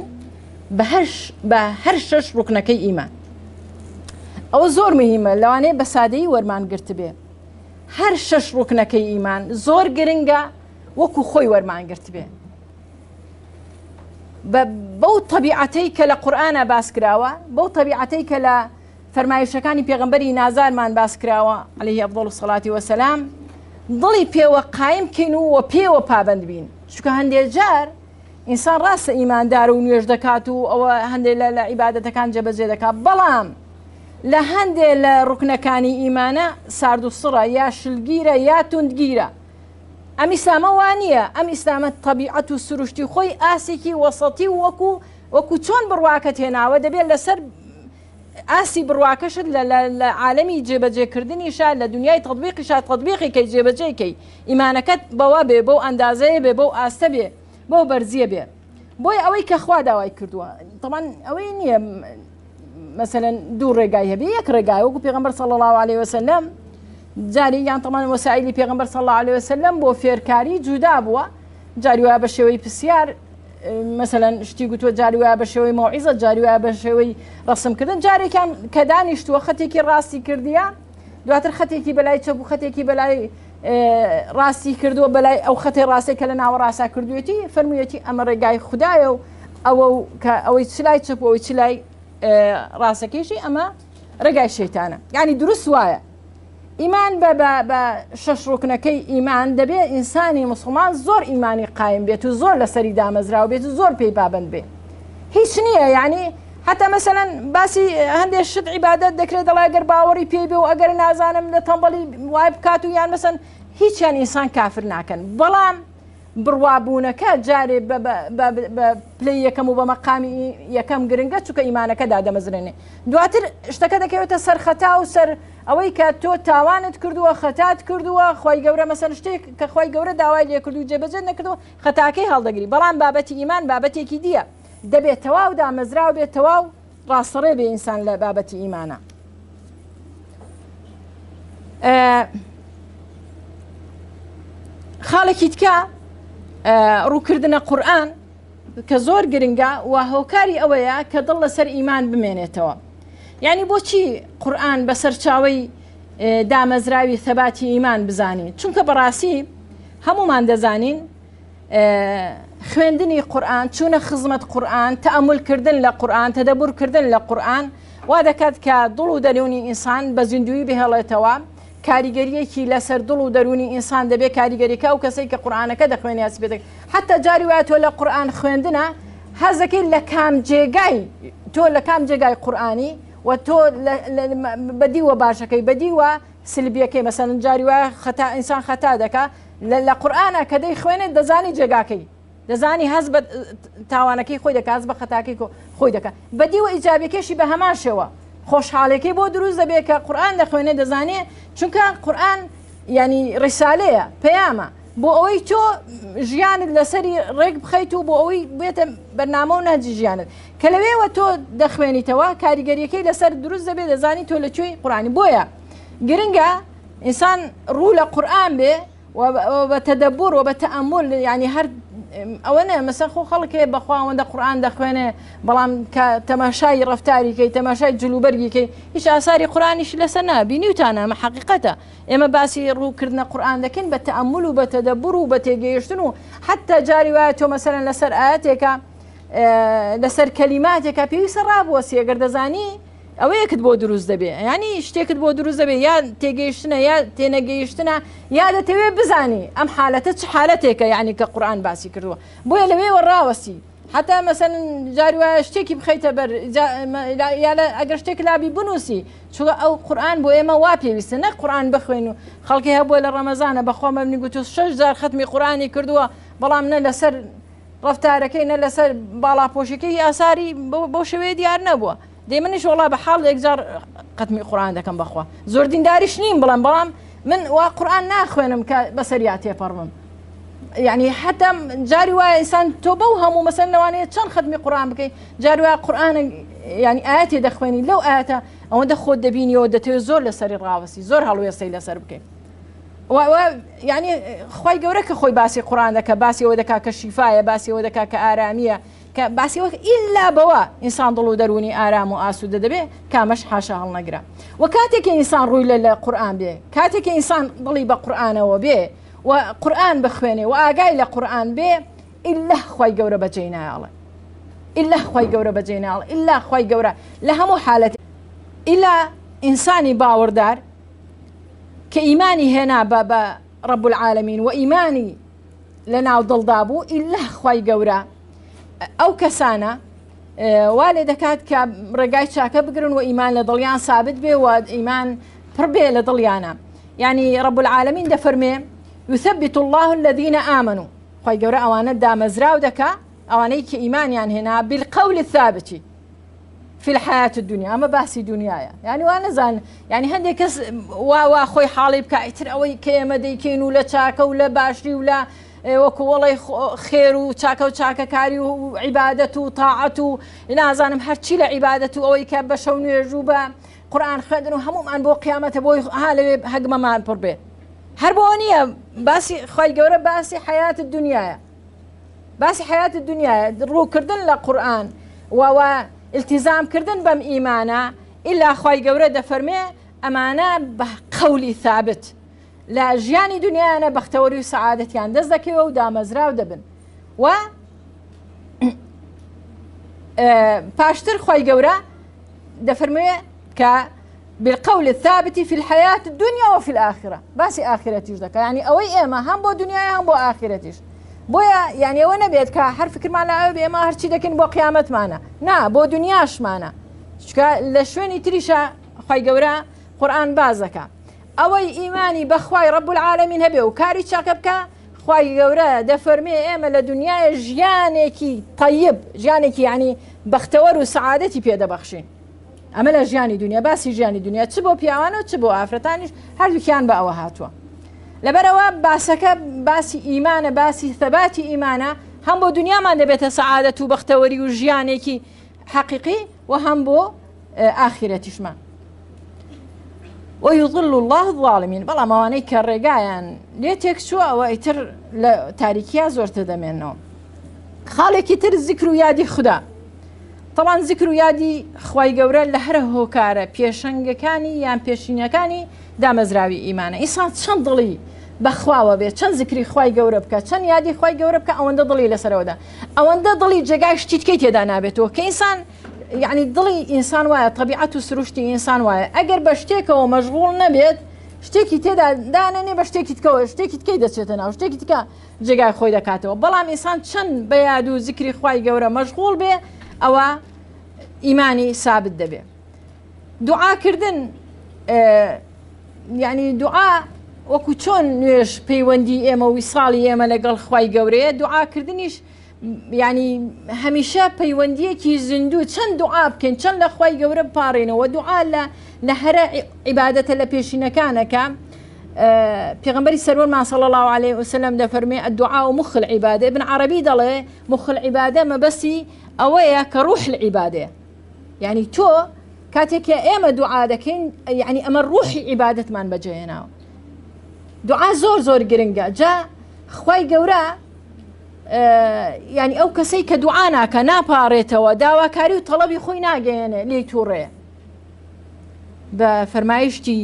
بە هەر شەش ڕوکنەکەی ئیمان ئەوە زۆر مهمە لەوانەیە بە سادەیی وەرمان گرتبێ هەر شەش ڕوکنەکەی ئیمان زۆر گرنگە وەکو خۆی وەرمان گرتبێ بەو طبیعەتەی کە لە قورآە باس کراوە بەو طبیعەتەی کە لە فەرمایشەکانی پێغەمبەری نازارمان باس کراوە علیه افضل الصلاة والسلام دڵی پێوە قایم کەین و وە پێوە پابەند بین چونکە هەندێک جار ئینسان ڕاستە ئیماندار و نوێژ دەکات و ئەوە هەندێک لە عیبادەتەکان جێبەجێ دەکات بەڵام لە هەندێ لە ڕوکنەکانی ئیمانە سارد و سڕە یا شلگیرە یا توندگیرە. ئەم ئیسلامە وا نییە، ئەم ئیسلامە تەبیعەت و سروشتی خۆی ئاستێکی وەسەتی و وەکو وەکو چۆن بڕواکەت هێناوە دەبێت لەسەر ئاستی بڕواکەشت لە لە عالەمی جێبەجێکردنیشا لە دنیای تەطبیقیشا تەطبیقی کەی جێبەجێی کەی ئیمانەکەت بەوە بێ بەو ئەندازەیە بێ بەو ئاستە بێ بەو بەرزیە بێ. بۆیە ئەوەی کە خوا داوای کردووە تەمان ئەوەی نییە مەسەلەن دوو ڕێگای هەبێ یەک ڕێگای وەکو پێغمبەر صلی الله عليه وسلم جاری یان تەمان وەسائلی پێغمبەر صلی الله عليه وسلم بۆ فێرکاری جودا بووە جاری وایە بە شێوەی پرسیار مەسەلەن شتی گوتووە جاری وایە بە شێوەی مەوعیزە جاری وایە بە شێوەی ڕەسمکردن جارێکیان کە دانیشتووە خەتێکی ڕاستی کردیە دواتر خەتێکی بەلای چەپ و خەتێکی بەلای ڕاستی کردووە بەلای ئەو خەتەی ڕاستەی کە لە ناوەڕاستا کردوێتی فەرموویەتی ئەمە ڕێگای خودایە و ئەوە و کە ئەوەی چلای چەپ و ئەوەی چلای ڕاستەکەیشی ئەمە ڕێگای شەیتانە یعنی دروست وایە ئیمان بە بە بە شەش ڕوکنەکەی ئیمان دەبێ ئینسانی مسلمان زۆر ئیمانی قایم بێت و زۆر لەسەری دامەزراو بێت و زۆر پێی پابند بێ هیچ نییە یعنی حتا مەسەلەن باسی هەندێک شت عیبادەت دەکرێت دەڵێ ئەگەر باوەڕی پێی بێ و ئەگەر نازانم لە تەمبەڵی وای بکات و یان مەسەن هیچیان ئینسان کافر ناکەن بەڵام بڕوابوونەکە جارێ بە پلەی یەکەم و بە مەقامی یەکەم گرنگە چونکە ئیمانەکە دادەمەزرێنێ دواتر شتەکە دەکەوێتە سەر خەتا و سەر ئەوەی کە تۆ تاوانت کردووە خەتات کردووە خی گەورە مەسەن شتێک کە خی گەورە داوای لێکردو جێبەجێ نەکردو خەتاکەی هەڵدەگری بەڵام بابەتی ئیمان بابەتێکی دیە دەبێت تەواو دامەزراو بێت تەواو ڕاستەڕێ بێ ئینسان لە بابەتی ئیمانە. خاڵێکی تکە ڕووکردنە قورئان کە زۆر گرنگە و هۆکاری ئەوەیە کە دڵ لەسەر ئیمان بمێنێتەوە یعنی بۆچی قورئان بە سەرچاوەی دامەزراوی ثەباتی ئیمان بزانین چونکە بەڕاستی هەمومان دەزانین خوێندنی قورئان، چوونە خزمەت قورئان، تەئەمول کردن لە قورئان، تەدەبور کردن لە قورئان وا دەکات کە دڵ و دەروونی ئینسان بە زیندوویی بهێڵێتەوە، کاریگەرییەکی لەسەر دڵ و دەروونی ئینسان دەبێت، کاریگەریەکە ئەو کەسەی کە قورئانەکە دەخوێنێ هەستی پێ دەکات، حەتتا جاری وایە تۆ لە قورئان خوێندنە هەست دەکەیت لە کام جێگای تۆ لە کام جێگای قورئانی و تۆ بە دیوە باشەکەی بە دیوە سلبیەکەی مەسەلەن جاری وایە خەتا ئینسان خەتا دەکا لە لە قورئانا کە دەیخوێنێت دەزانی جێگاکەی دەزانی هەست بە تاوانەکەی خۆی دەکات بە خەتاکەی خۆی دەکات بە دیوە ئیجابیەکەشی بە هەمان شێوە خۆشحاڵەکەی بۆ دروست دەبێت کە قورئان دەخوێنێت دەزانێ چونکە قورئان ینی ڕیسالەیە پەیامە بۆ ئەوەی تۆ ژیانت لەسەری ڕێک بخەیت و بۆ ئەوەی بێتە بەرنامە و نەهجی ژیانت کە لەوێوە تۆ دەخوێنیتەوە کاریگەریەکەی لەسەر دروست دەبێت دەزانی تۆ لە کوێی قورئانی بۆیە گرنگە ئینسان ڕوو لە قورئان بێ و بە تەدەبور و بە تەئەمول یعنی هەر ئەوە نە مەسەن خۆ خەڵک هەیە بەخوا ئەوەندە قورئان دەخوێنێ بەڵام کە تەماشای ڕەفتاری کەی تەماشای جلوبەرگی کەی هیچ ئاساری قورئانیش لەسەر نا بینیوتانە ئەمە حەقیقەتە ئێمە باسی ڕووکردنە قورئان دەکەین بە تەئەمول و بە تەدەبور و بە تێگەیشتن و حەتتا جاری وایە تۆ مەسەلەن لەسەر ئایەتێکە لەسەر کەلیماتێکە پێویستە ڕابوەسی ئەگەر دەزانی ئەوەیەکت بۆ دروست دەبێ ینی شتێکت بۆ دروست دەبێ یا تێگەیشتنە یا تێنەگەیشتنە یا دەتەوێت بزانی ئەم حالەتە چ حالەتێکە یعنی کە قورآن باسی کردووە بۆیە لەوێوە ڕاوەستی حتا مەسەن جاری وایە شتێکی بخەیتە بەر یا ئەگەر شتێک لابی بنووسی چونکە ئەو قورآن بۆ ئێمە وا پێویستە نەک قورآن بخوێن و خەڵکی هەبووە لە ڕەمەزانە بەخوا مەبنی گوتو شەش جار خەتمی قورآنی کردووە بەڵام نە لەسەر ڕەفتارەکەی نە لەسەر باڵاپۆشیەکەی ئاساری بەو شێوەیە دیار نەبووە دەی منیش وەڵا بە حاڵ یەکجار قەتمی قورآن دەکەم بەخوا زۆر دینداریش نیم بڵم بەڵام من وا قورآن ناخوێنم کە بەسەریا تێپەڕم یعنی حتا جاری وایە ئینسان تۆ بەو هەموو مەسەن لەوانەیە چەند خەتمی قورآن بکەی جاری وایە قورآن یعنی ئاەتێ دەخوێنی لەو ئاەتە ئەوەندە خۆت دەبینیەوە دەتەوێت زۆر لەسەری ڕاوەسی زۆر هەڵوێستەی لەسەر بکەیت یعنی خی گەورە کە خۆی باسی قورآن دەکە باسی ئەوە دەکا کە شیفاە باسی ئەوە دەکا کە ئارامیە کە باسی وەک ئیلا بەوە ئینسان دڵ و دەروونی ئارام و ئاسوودە دەبێ کامەش حاشا هەڵنەگرە و کاتێک ئینسان ڕووی لە لە قورآن بێ کاتێک ئینسان دڵی بە قورآنەوە بێ و قورآن بخوێنێ و ئاگای لە قورآن بێ ئیلا خوای گەورە بەجێی نایەڵێ ئیلا خوای گەورە بەجێی نایەڵێ ئیلا خوای گەورە لە هەموو حالەت. ئیلا ئینسانی باوەڕدار کە ئیمانی هێنا بە بە رب العالمین و ئیمانی لە ناو دڵدا بوو ئیلا خوای گەورە ئەو کەسانە وا لێ دەکات کە ڕێگای چاکە بگرن و ئیمان لە دڵیان سابت بێ و ئیمان پڕ بێ لە دڵیانە یعنی رب العالمین دەفەرمێ يثبت الله الذين آمنوا خوای گەورە ئەوانە دامەزراو دەکا ئەوانەی کە ئیمانیان هێنا بالقول الثابت فی الحیاة الدنیا ئەمە باسی دنیاە یعنی وا نەزان یعنی هەندێک کەس وا وا خۆی حاڵی بکە ئیتر ئەوەی کە ئێمە دەیکەین و لە چاکە و لە باشی و لە وەکو وەڵی خێر و چاکە و چاکەکاری و عیبادەت و تاعەت و نازانم هەرچی لە عیبادەت و ئەوەی کە بە شەو نوێژ و بە قورآن خوێندن و هەمومان بۆ قیامەتە بۆی ها لەوێ هەگمەمان پڕ بێ هەر بۆ نییە باسی خی گەورە باسی حیات دنیاە باسی حیات دنیاە ڕووکردن لە قورآن وەوە التزام کردن بەم ئیمانە ئیلا خی گەورە دەفەرمێ ئەمانە بە قەولی ثابت لە ژیانی دنیایانە بەختەوەری و سەعادەتیان دەست دەکەوێ و دامەزراو دەبن و پاشتر خی گەورە دەفەرموێ کە بالقول الثابت في الحياة الدنيا وفي الآخرة باسی ئاخرەتیش دەکە ینی ئەوەی ئێمە هەم بۆ دنیای هەم بۆ ئاخرەتیش بۆیە یعنی ئەوە نەبێت کە هەر فکرمان لە ئەوە ئێمە هەرچی دەکەین بۆ قیامەتمانە نا بۆ دنیاشمانە چکە لە شوێنی تریشە خی گەورە قورآن بازەکە ئەوەی ئیمانی بەخوای رب العالمین هەبێ و کاری چاکە بکە خوای گەورە دەفەرمێ ئێمە لە دنیای ژیانێکی تەیب ژیانێکی یعنی بەختەوەر و سەعادەتی پێدەبەخشین ئەمە لە ژیانی دنیا باسی ژیانی دنیا چ بۆ پیاوان و چ بۆ ئافرەتانیش هەردووکیان بە ئەوە هاتووە لەبەرەوە باسەکە باسی ئیمانە باسی ثەباتی ئیمانە هەم بۆ دنیامان دەبێتە سەعادەت و بەختەوەری و ژیانێکی حەقیقی و هەم بۆ ئاخیرەتیشمان ويضل الله الظالمين بەڵام ئەوانەی کە ڕێگایان لێ تێکچووە ئەوە ئیتر لە تاریکیا زۆرتر دەمێنەوە خاڵێکی تر زیکر و یادی خودا تەوان زیکر و یادی خوای گەورە لە هەرە هۆکارە پێشەنگەکانی یان پێشینەکانی دامەزراوی ئیمانە ئینسان چەند دڵی بەخواوە بێت چەند زیکری خوای گەورە بکە چەند یادی خوای گەورە بکە ئەوەندە دڵی لەسەرەوەدا ئەوەندە دڵی جێگای شتی تکەی تێدا نابێتەوە کە ئینسان یعنی دڵی ئینسان وایە طبیعەت و سروشتی ئینسان وایە ئەگەر بە شتێکەوە مەشغوڵ نەبێت شتێکی تێدا دانەنێ بە شتێکی تکەوە شتێکی تکەی دەچێتە ناو شتێکی تکە جێگای خۆی دەکاتەوە بەڵام ئینسان چەند بە یاد و زیکری خوای گەورە مەشغوڵ بێ ئەوە ئیمانی سابت دەبێ دوعاکردن یعنی دوعا وەکو چۆن نوێژ پەیوەندی ئێمە و ویساڵی ئێمە لەگەڵ خوای گەورەیە دوعاکردنیش یعنی هەمیشە پەیوەندیەکی زیندوو چەند دوعا بکەین چەند لە خوای گەورە بپارێنەوە دوعا لە لە هەرە عیبادەتە لە پێشینەکانەکە پێغمبەری سەروەرمان صلی الله عليه وسلم دەفەرمێ الدعاء مخ العبادة ابن عربی دەڵێ مخ العبادة مەبەستی ئەوەیە کە ڕوح العبادەیە یعنی تۆ کاتێک کە ئێمە دوعا دەکەین یعنی ئەمە ڕوحی عیبادەتمان بەجێهێناوە دوعا زۆر زۆر گرنگە جا خوای گەورە یعنی ئەو کەسەی کە دوعا ناکە ناپارێتەوە داواکاری و تەڵەبی خۆی ناگەیەنێ لێی تووڕێ بە فەرمایشتی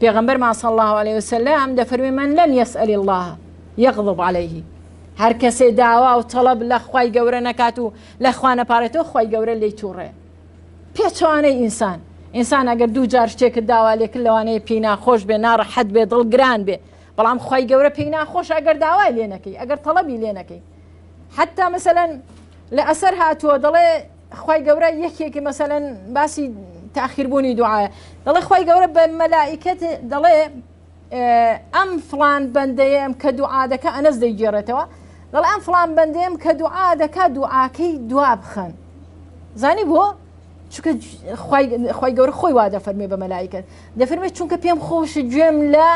پێغەمبەرمان صلی الله علیه وسلم دەفەرمێ من لم يسأل الله يغضب عليه هەر کەسێ داوا و تەڵەب لە خوای گەورە نەکات و لە خوا نەپارێتەوە خوای گەورە لێی تووڕێ پێچەوانەی ئینسان ئینسان ئەگەر دوو جار شتێکت داوا لێکرد لەوانەیە پێی ناخۆش بێ ناڕەحەت بێ دڵگران بێ بەڵام خوای گەورە پێی ناخۆشە ئەگەر داوای لێ نەکەی ئەگەر تەڵەبی لێ نەکەی حتا مثلەن لە ئەسەر هاتووە دەڵێ خوای گەورە یەکێکی مەسەلەن باسی تاخیربوونی دوعاە دەڵێ خوای گەورە بە مەلائیکەت دەڵێ ئەم فلان بەندەیەم کە دوعا دەکە ئەنەس دەیگێڕێتەوە دەڵێ ئەم فلان بەندەیەم کە دوعا دەکا دوعاکەی دوا بخەن زانی بۆ چونکە خی گەورە خۆی وا دەفەرمێ بە مەلایکەت دەفەرمێ چونکە پێم خۆش گوێم لە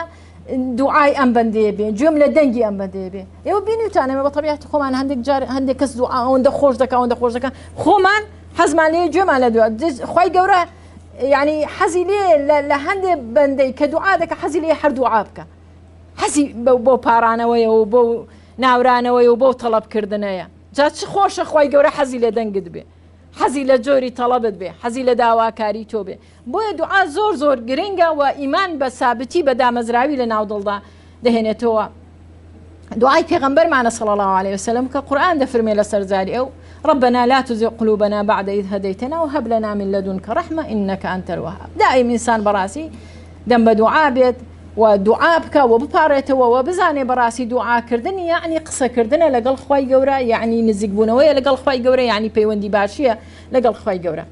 دوعای ئەم بەندەیە بێ گوێم لە دەنگی ئەم بەندەیە بێ ئێوە بینیوتانە ئێمە بە تەبیعەتی خۆمان هەندێک جار هەندێک کەس دوعا ئەوەندە خۆش دەکا ئەوەندە خۆش دەکا خۆمان حەزمان لێ گوێمان لە دوعا خوای گەورە یعنی حەزی لێ لە هەندێک بەندەی کە دوعا دەکە حەزی لێ هەر دوعا بکە حەزی بۆ پارانەوەیە و بۆ ناورانەوەی و بۆ تەڵەبکردنەیە جا چ خۆشە خوای گەورە حەزی لە دەنگت بێ حەزی لە جۆری تەڵەبت بێ حەزی لە داواکاری تۆ بێ بۆیە دوعا زۆر زۆر گرنگە و ئیمان بە سابتی بە دامەزراوی لە ناو دڵدا دەهێنێتەوە دوعای پێغەمبەرمانە صلی الله علیه وسلم کە قورئان دەفرمێ لەسەر زاری ئەو ربنا لا تزغ قلوبنا بعد إذ هديتنا وهب لنا من لدنك رحمة إنك أنت الوهاب. دائم ئینسان بەڕاستی دەم بە دوعا بێت و دوعا بکە و بپارێتەوە و بزانێ بەڕاستی دوعاکردن یعنی قسەکردنە لەگەڵ خوای گەورە، یعنی نزیکبوونەوەیە لەگەڵ خوای گەورە، یعنی پەیوەندی باشیە لەگەڵ خوای گەورە.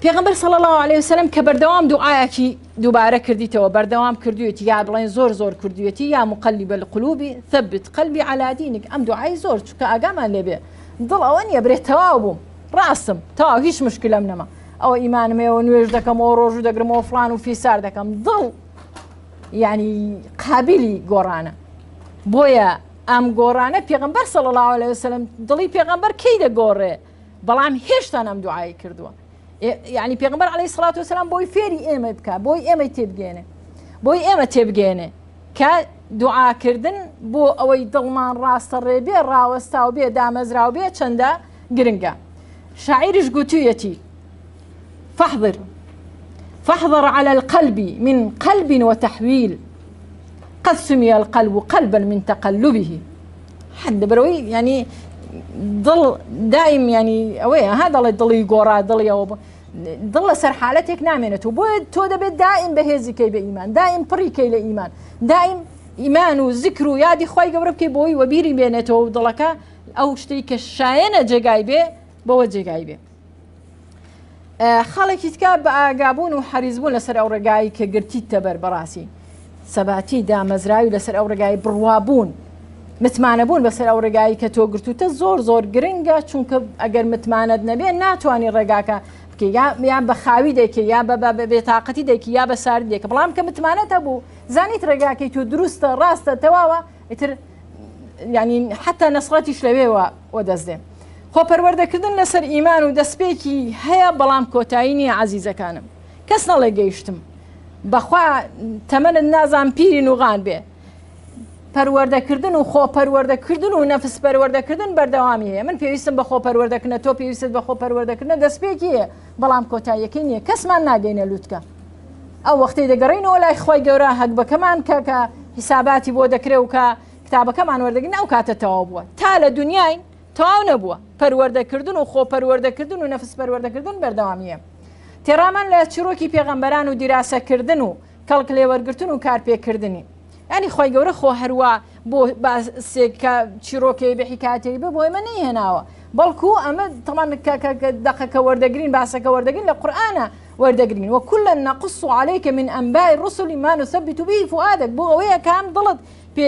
پێغەمبەر صلی الله علیه وسلم کە بەردەوام دوعایەکی دووبارە کردیتەوە، بەردەوام کردوێتی، یا بڵێن زۆر زۆر کردوێتی، یا مقلب القلوب ثبت قلبی علی دینک. ئەم دوعای زۆر چونکە ئاگامان لێبێ دڵ ئەوە نییە برێ تەواو بووم ڕاستم تەواو هیچ مشکلەم نەما، ئەوە ئیمانم هەیە و نوێژ دەکەم و ڕۆژوو دەگرم و فڵان و فیسار دەکەم. دڵ یعنی قابلی گۆڕانە. بۆیە ئەم گۆڕانە پێغەمبەر صلی الله علیه وسلم دڵی پێغەمبەر کەی دەگۆڕێ، بەڵام هێشتان ئەم دوعای کردووە. یعنی پێغەمبەر علیه الصلاة والسلام بۆی فێری ئێمە بکە، بۆی ئێمەی تێبگەێنێ، بۆی ئێمە تێبگەێنێ کە دوعاکردن بۆ ئەوەی دڵمان ڕاستە ڕێ بێ، ڕاوەستاو بێ، دامەزراو بێ چەندە گرنگە. شاعیرش گوتوویەتی فاحذر فاحذر على القلب من قلب وتحويل قد سمي القلب قلبا من تقلبه. حد بروي يعني دڵ دایم ینی ئەوەیە ها دەڵێ دڵی گۆڕا دڵی ئەوە بوو. دڵ لەسەر حالەتێک نامێنێت و بۆیە تۆ دەبێت دایم بەهێزی کەی بە ئیمان، دایم پڕی کەی لە ئیمان، دایم ئیمان و زیکر و یادی خوای گەورە بکەی بۆی وەبیری بێنێتەوە و دڵەکە ئەو شتەی کە شایەنە جێگای بێ بەوە جێگای بێ. خاڵێکی تکا بە ئاگابوون و حەریزبوون لەسەر ئەو ڕێگایی کە گرتیتە بەر، بەڕاستی سەباتی دامەزراوی لەسەر ئەو ڕێگای بڕوابوون، متمانەبوون بەسەر ئەو ڕێگایی کە تۆ گرتوتە زۆر زۆر گرنگە، چونکە ئەگەر متمانەت نەبێ ناتوانانی ڕێگاکە بکەی، یان بە خاوی دەکەی، یا بە بێتاقەتی دەکی، یا بە ساردی دەکە. بەڵام کە متمانەت هەبوو زانیت ڕێگاکەی تۆ دروستە، ڕاستە، تەواوە، ئیتر یعنی حتا نەسرەتیش لەوێوە وەدەست دێ. خۆ پەروەردەکردن لەسەر ئیمان و دەستپێکی هەیە، بەڵام کۆتایی نییە عەزیزەکانم. کەس نەڵێ گەیشتم، بەخوا تەمەنت نازان پیری نوغان بێ. پەروەردەکردن و خۆ پەروەردەکردن و نەفس پەروەردەکردن بەردەوامی هەیە. من پێویستم بە خۆ پەروەردەکردنە، تۆ پێویستت بە خۆ پەروەردەکردنە، دەستپێکی هەیە بەڵام کۆتاییەکەی نییە. کەسمان ناگەینە لوتکە. ئەو وەختەی دەگەڕینەوە لای خوای گەورە هەگبەکەمان کە حیساباتی بۆ دەکرێ و کە کتابەکەمان وەردەگرین ئەو کاتە تەواو بووە. تا لە دنیاین تەواو نەبووە. پەروەردەکردن و خۆ پەروەردەکردن و نەفس پەروەردەکردن بەردەوامیە. تێڕامان لە چیرۆکی پێغەمبەران و دیراسەکردن و کەڵک لێوەرگرتن و کارپێکردنی. یعنی خی گەورە خۆ هەروە بۆ باسێک کە چیرۆکەی بە حکایەتێک بێ بۆ ئێمە نەیهێناوە، بەڵکو ئەمە تەمان دەقەکە وەردەگرین، باسەکە وەردەگرین لە قورئانە وەردەگرین. وكلا نقص عليك من أنباء الرسل ما نثبت به فؤادك، بۆ ئەوەیە کام دڵت پێ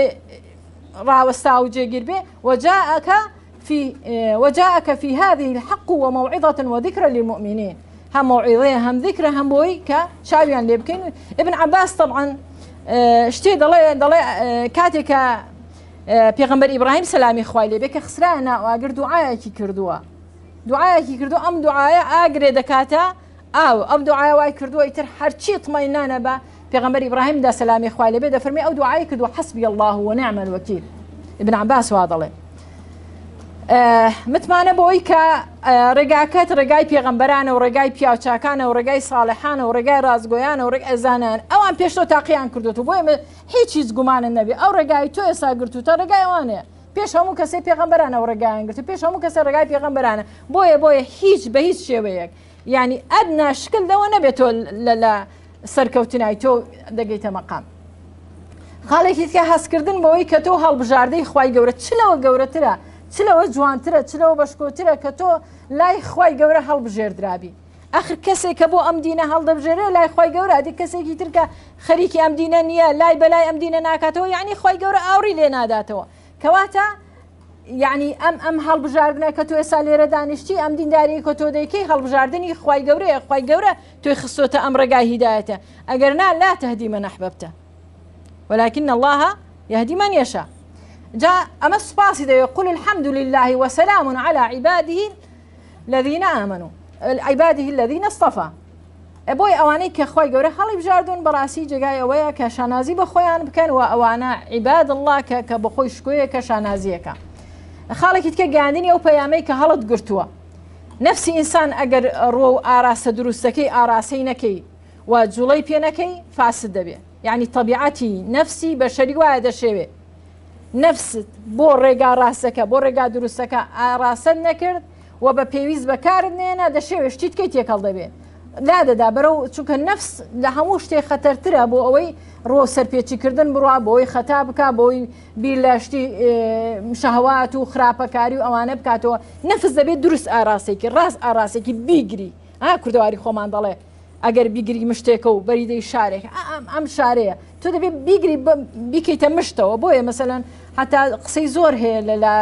ڕاوەستا و جێگیر بێ. وجاءك في هذه الحق وموعظة وذكرى للمؤمنين. هم موعظة هم ذكرى هم بۆی کە چاویان لێ بکەین. ابن عباس طبعا شتێ دەڵێ کاتێک کە پێغەمبەر ئیبراهیم سەلامی خوای لێ بێ کە خسرایە ناو ئاگر دوعایەکی کردووە، دوعایەکی کردووە، ئەم دوعایە ئاگرێ دەکاتە ئاو، ئەم دوعایە وای کردووە ئیتر هەرچی اطمئنانە بە پێغەمبەر ئیبراهیم دا سەلامی خوای لێ بێ دەفەرمێ ئەو دوعای کردووە حەسبی الله ونعم الوکیل. ابن عباس وا دەڵێ. متمانە بۆی کە ڕێگاکەت ڕێگای پێغەمبەرانە و ڕێگای پیاوچاکانە و ڕێگای ساڵحانە و ڕێگای ڕازگۆیانە و ڕێگای زانان، ئەوان پێش تۆ تاقییان کردووە، بۆیە هیچ هیچ گومانت نەبێ ئەو ڕێگای تۆ ئێستا گرتووتە ڕێگای ئەوانەیە. پێش هەموو کەسێ پێغەمبەرانە و ڕێگایان گرتو، پێش هەموو کەسێ ڕێگای پێغەمبەرانە. بۆیە هیچ بە هیچ شێوەیەک یعنی ئەدنا شکل لەوە نەبێت تۆ لە سەرکەوتنای تۆ دەگەیتە مەقام. خاڵێکی تکە هەستکردن بەوەی کە تۆ هەڵبژاردەی خوای گەورە چ لەوە گەورەترە، چ لەوە جوانترە، چ لەوە بەشکۆترە کە تۆ لای خوای گەورە هەڵبژێردرابی. ئەخر کەسێک کە بۆ ئەم دینە هەڵدەبژێرێ لای خوای گەورە، ئەدی کەسێکی تر کە خەریکی ئەم دینە نییە، لای بەلای ئەم دینە ناکاتەوە، یعنی خوای گەورە ئاوڕی لێ ناداتەوە. کەواتە یعنی ئەم هەڵبژاردنە کە تۆ ئێستا لێرە دانیشتی، ئەم دینداری کە تۆ دەیکەی هەڵبژاردنی خوای گەورەیە. خوای گەورە تۆی خستۆتە ئەم ڕێگای هیدایەتە. ئەگەر نا لا تهدی من أحببت ولكن الله يهدي من يشاء. جا ئەمە سوپاسی دەوێ قل الحمد لله وسلام على عباده الذين آمنوا عباده الذين اصطفى. بۆی ئەوانەی کە خوای گەورە هەڵی بژاردون بەڕاستی جێگای ئەوەیە کە شانازی بە خۆیان بکەن و ئەوانە عیباد الله کە بە خۆی شکۆیە کە شانازیەکە. خاڵێکی تکە گەیاندنی ئەو پەیامەی کە هەڵت گرتووە. نەفسی ئینسان ئەگەر ڕۆ و ئاراستە دروستەکەی ئاراستەی نەکەی و جوڵەی پێ نەکەی فاسد دەبێ. یعنی طبیعەتی نەفسی بەشەری وایە دەشێوێ. نەفست بۆ ڕێگا ڕاستەکە، بۆ ڕێگا دروستەکە ئاڕاستەت نەکرد و بە پێویست بەکارت نێنا، دەشێوێ شتی تکەی تێکەڵ دەبێ. لادەدا بەرەو چونکە نەفس لە هەموو شتێک خەتەرترە بۆ ئەوەی ڕۆ سەرپێچیکردن بڕوا بۆی خەتا بکا بۆی بیر لە شتی شەهوات و خراپەکاری و ئەوانە بکاتەوە نەفس دەبێت دروست ئاراستێکی ڕاست ئاراستێکی بیگری ئا کوردەواری خۆمان دەڵێ ئەگەر بیگری مشتێکە و بەریدەی شارێک ئەم شارەیە تۆ دەبێت بیگری بیکەیتە مشتەوە بۆیە مەسەلەن حتا قسەی زۆر هەیە لە لە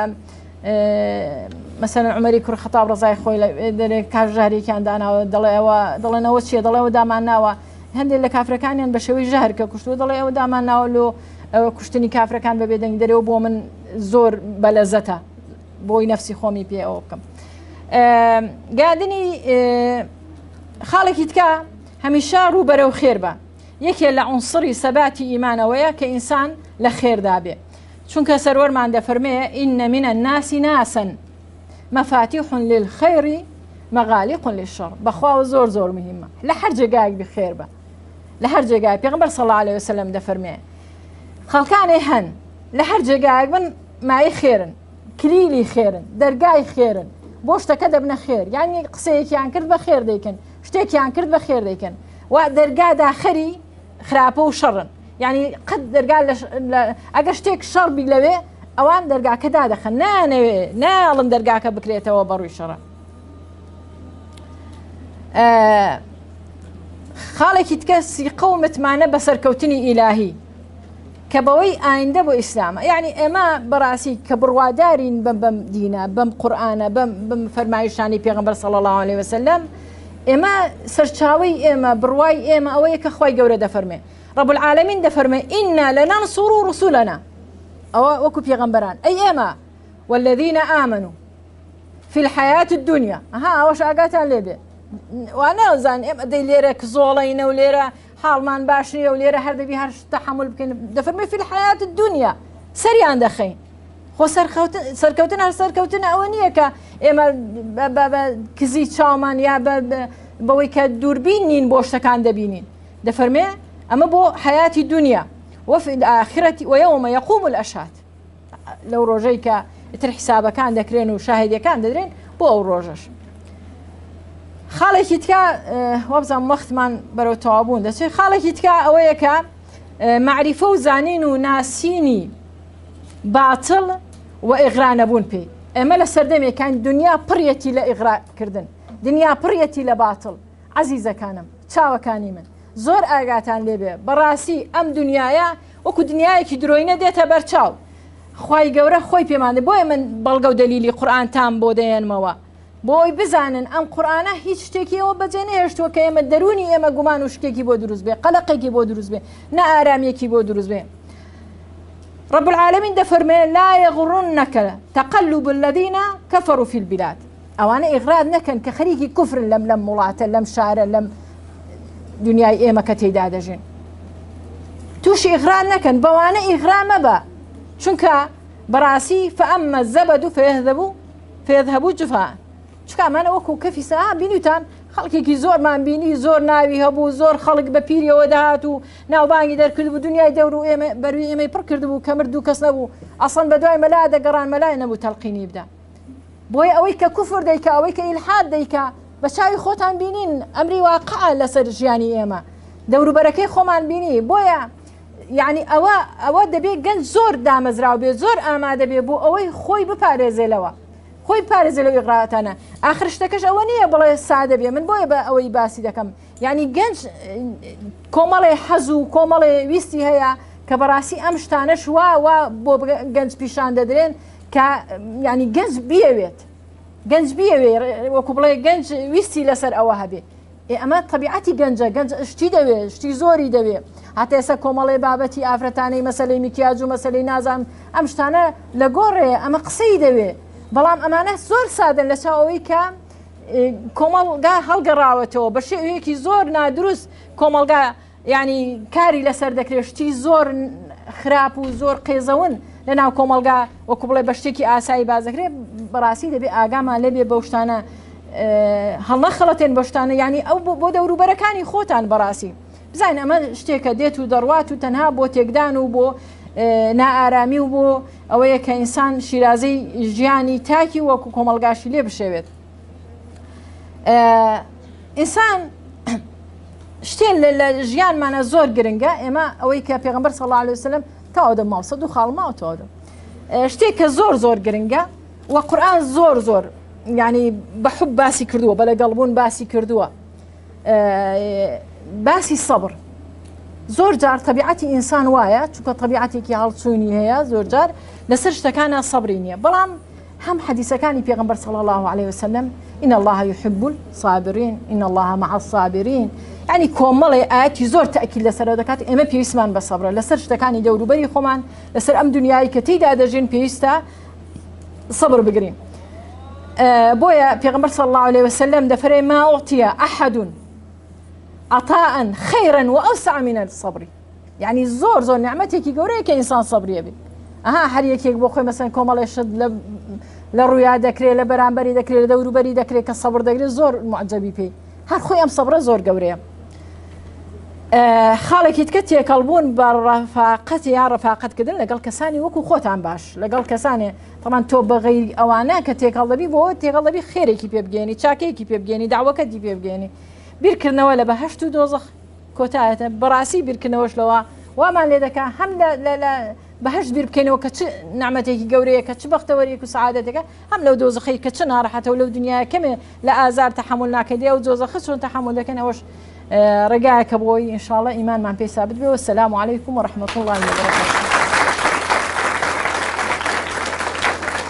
مەسەلەن عومەری کوڕ خەتاب ڕەزای خۆی دەرێ کاژارێکیان داناوە دەڵێ ئەوە دەڵێنەوە چیە دەڵێەوە دامان ناوە هەندێک لە کافرەکانیان بە شێوەی ژەهر کە کوشتووە دەڵێ ئەوە دامان ناوە لۆ کوشتنی کافرەکان بە بێدەنگ دەرەوە بۆ من زۆر بەلەزەتە بۆی نەفسی خۆمی پێ ئەوە بکەم گادنی خاڵێکی تکە هەمیشە ڕووبەرەو خێر بە یەکێ لە عنصری سەباتی ئیمانەوەیە کە ئینسان لە خێردا بێ چونکە سەروەرمان دەفەرمێ إن من الناس ناسا مفاتيح للخير مغاليق للشر بەخواوە زۆر زۆر مهمە لە هەر جێگایەک بی خێر بە لە هەر جێگای پێغمبەر صلی الله علیه وسلم دەفەرمێ خەڵکانێ هەن لە هەر جێگایەک بن مای خێرن کلیلی خێرن دەرگای خێرن بۆ شتەکە دەبنە خێر یعنی قسەیەکیان کرد بە خێر دەیکەن شتێکیان کرد بە خێر دەیکەن و دەرگا داخەری خراپە و شەڕن یعنی قەت دەرگا ئەگەر شتێک شەڕ بی لەوێ ئەوان دەرگاکە دادەخەن نانەوێ ناڵن دەرگاکە بکرێتەوە بەڕووی شەڕە خاڵێکی تکە سیقە و متمانە بە سەرکەوتنی ئیلاهی کە بەوەی ئایندە بۆ ئیسلامە یعنی ئێمە بەڕاستی کە بڕوادارین بەم بەم دینە بەم قورآانە بەم بەم فەرمایشانی پێغمبەر صلی الله عليه وسلم ئێمە سەرچاوی ئێمە بڕوای ئێمە ئەوەیە کە خی گەورە دەفەرمێ رب العالمین دەفەرمێ إنا لننصر رسلنا ئەوە وەکو پێغەمبەران ئەی ئێمە والذین آمنوا في الحياة الدنيا ها ئەوەش ئاگاتان لێبێ وانازان ئێمە دەی لێرە کزۆڵینە و لێرە حاڵمان باش نییە و لێرە هەر دەبی هەر تەحمل بکەین دەفەرمێ في الحياة الدنيا سەریان دەخەین خۆ سەرکەوتن هەر سەرکەوتن ئەوە نییە کە ئێمە کزی چاومان یا بەوەی کە دووربین نین بۆ شتەکان دەبینین دەفەرمێ ئەمە بۆ حیاتی دنیا وفي الآخرة ويوم يقوم الأشهاد لەو ڕۆژەی کە ئیتر حیسابەکان دەکرێن و شاهدەکان دەدرێن بۆ ئەو ڕۆژەش خاڵێکی تکا وابزانم وەختمان بەرەو تەوابوون دەچێت خاڵێکی تکا ئەوەیە کە معریفە و زانین و ناسینی باتڵ و ئیغرا نەبوون پێی ئێمە لە سەردەمێکان دنیا پڕیەتی لە ئیغراکردن دنیا پڕیەتی لە باتڵ عەزیزەکانم چاوەکانی من زۆر ئاگاتان لێبێ بەڕاستی ئەم دنیاە وەکو دنیایەکی درۆینە دێتە بەرچاو خوای گەورە خۆی پێمان بۆیە من بەڵگە و دەلیلی قورئانتان بۆ دەیەنمەوە بۆی بزانن ئەم قورئانە هیچ شتێکی ئەوە بەجێ نەهێشتووە کە ئێمە دەروونی ئێمە گومان و شکێکی بۆ دروست بێ قەلەقێکی بۆ دروست بێ نە ئارامیەکی بۆ دروست بێ رب العالمین دەفەرمێ لا يغرنك تقلب الذين كفروا في البلاد ئەوانە ئیغرات نەکەن کە خەریکی کوفرن لەم لەم وڵاتە لەم شارە لەم دنیای ئێمە کە تێیدا دەژین تووشی ئیغرات نەکەن بەوانە ئیغرا مەبە چونکە بەڕاستی فأما الزبد فيذهب فيذهب جفاء چونکە ئەمانە وەکو کەفی سا بینیتان خەڵکێکی زۆرمان بینی زۆر ناوی هەبوو زۆر خەڵک بە پیریەوە دەهات و ناوبانگی دەرکرد بوو دنیای دەور و ئێمە بەروی ئێمەی پڕ کرد بوو کە مرد و کەس نەبوو ئەسڵەن بە دوای مەلا دەگەڕان مەلای نەبوو تەلقینی بدا بۆیە ئەوەی کە کوفر دەیکا ئەوەی کە ئیلحاد دەیکا بە چاوی خۆتان بینین ئەمری واقعە لەسەر ژیانی ئێمە دەوروبەرەکەی خۆمان بینی بۆیە یعنی ئەوە ئەوە دەبێ گەنج زۆر دامەزراو بێ زۆر ئامادە بێ بۆ ئەوەی خۆی بپارێزێ لەوە خۆی پارێزێ لەو ئیغراتانە ئاخر شتەکەش ئەوە نییە بڵێ سادە بێ من بۆیە بە ئەوەی باسی دەکەم یعنی گەنج کۆمەڵێ حەز و کۆمەڵێ ویستی هەیە کە بەڕاستی ئەم شتانەش وا وا بۆ گەنج پیشان دەدرێن کە ینی گەنج بیەوێت گەنج بیەوێ وەکو بڵێ گەنج ویستی لەسەر ئەوە هەبێ ئێ ئەمە تەبیعەتی گەنجە گەنج شتی دەوێ شتی زۆری دەوێ هەتا ئێستا کۆمەڵێ بابەتی ئافرەتانەی مەسلەی میکیاج و مەسلەی نازانم ئەم شتانە لە گۆڕێ ئەمە قسەی دەوێ بەڵام ئەمانە زۆر سادەن لە چاو ئەوەی کە کۆمەڵگا هەڵگەڕاوەتەوە بە شێوەیەکی زۆر نادروست کۆمەڵگا یانی کاری لەسەر دەکرێت شتی زۆر خراپ و زۆر قێزەون لە ناو کۆمەڵگا وەکو بڵێ بە شتێکی ئاسایی باز دەکرێت بەڕاستی دەبێ ئاگامان لێبێ بەو شتانە هەڵنەخەڵەتێن بە شتانە ینی ئەو بۆ دەوروبەرەکانی خۆتان بەڕاستی بزانین ئەمە شتێکە دێت و دەڕوات و تەنها بۆ تێکدان و بۆ نائارامی و بۆ ئەوەیە کە ئینسان شیرازەی ژیانی تاکی وەکو کۆمەڵگاشی لێ بشێوێت. ئینسان شتێ لە ژیانمانە زۆر گرنگە ئێمە ئەوەی کە پێغمبەر صلی الله علیه وسلم تاو دەم ماوسە دوو خاڵ ماوە تاو دەم شتێک کە زۆر زۆر گرنگە و قورآن زۆر زۆر ینی بە حب باسی کردووە بە لەگەڵبوون باسی کردووە باسی سەبر زۆر جار تەبیعەتی ئینسان وایە چونکە تەبیعەتێکی هەڵچوونی هەیە زۆر جار لەسەر شتەکانە سەبری نییە بەڵام هەم حەدیسەکانی پێغەمبەر صلی اللە علیه وسلم ان الله يحب الصابرین ان الله مع الصابرین یعنی کۆمەڵێ ئاەتی زۆر تاکید لەسەرەوە دەکات ئێمە پێویستمان بە سەبرە لەسەر شتەکانی دەوروبەری خۆمان لەسەر ئەم دنیای کە تێیدا دەژین پێویستە سەبر بگرین بۆیە پێغەمبەر صلی الله علیه وسلم دەفەرێ ما أعطي أحد عطاء خيرا وأوسع من الصبر یعنی زۆر زۆر نیعمەتێکی گەورەیە کە ئینسان سەبریە بێ ئەها هەر یەکێک بۆ خۆی مەسەن کۆمەڵێ شت لە لە ڕویا دەکرێت لە بەرامبەری دەکرێت لە دەوروبەری دەکرێت کە سەبر دەگرێت زۆر معجەبی پێی هەر خۆی ئەم سەبرە زۆر گەورەیە خاڵێکی تکە تێکەڵبوون بە ڕەفاقەت یا ڕەفاقەتکردن لەگەڵ کەسانی وەکو خۆتان باش لەگەڵ کەسانێ تەمان تۆ بە غەیری ئەوانە کە تێکەڵ دەبی بۆ تێکەڵ دەبی خێرێکی پێ بگەێنی چاکەیەکی پێ بگەێنی داوەکەتی پێ بگەێنی بیرکردنەوە لە بەهشت و دۆزەخ کۆتایەتە بەڕاستی بیرکردنەوەش لەوە وامان لێ دەکا هەم لە بەهشت بیر بکەینەوە کە چ نعمەتێکی گەورەیە کە چ بەختەوەریەک و سەعادەتێکە هەم لەو دۆزەخەی کە چ ناڕەحەتە و لەو دنیاە کەمێ لە ئازار تەحەمول ناکەی دێ ئەو دۆزەخە چۆن تەحەمول دەکەن ئەوەش ڕێگایەکە بۆی ئینشاءڵە ئیمانمان پێ سابت بێ وەسەلام عەلەیکم وەڕەحمەتوڵڵاهی وەبەرەکاتوه.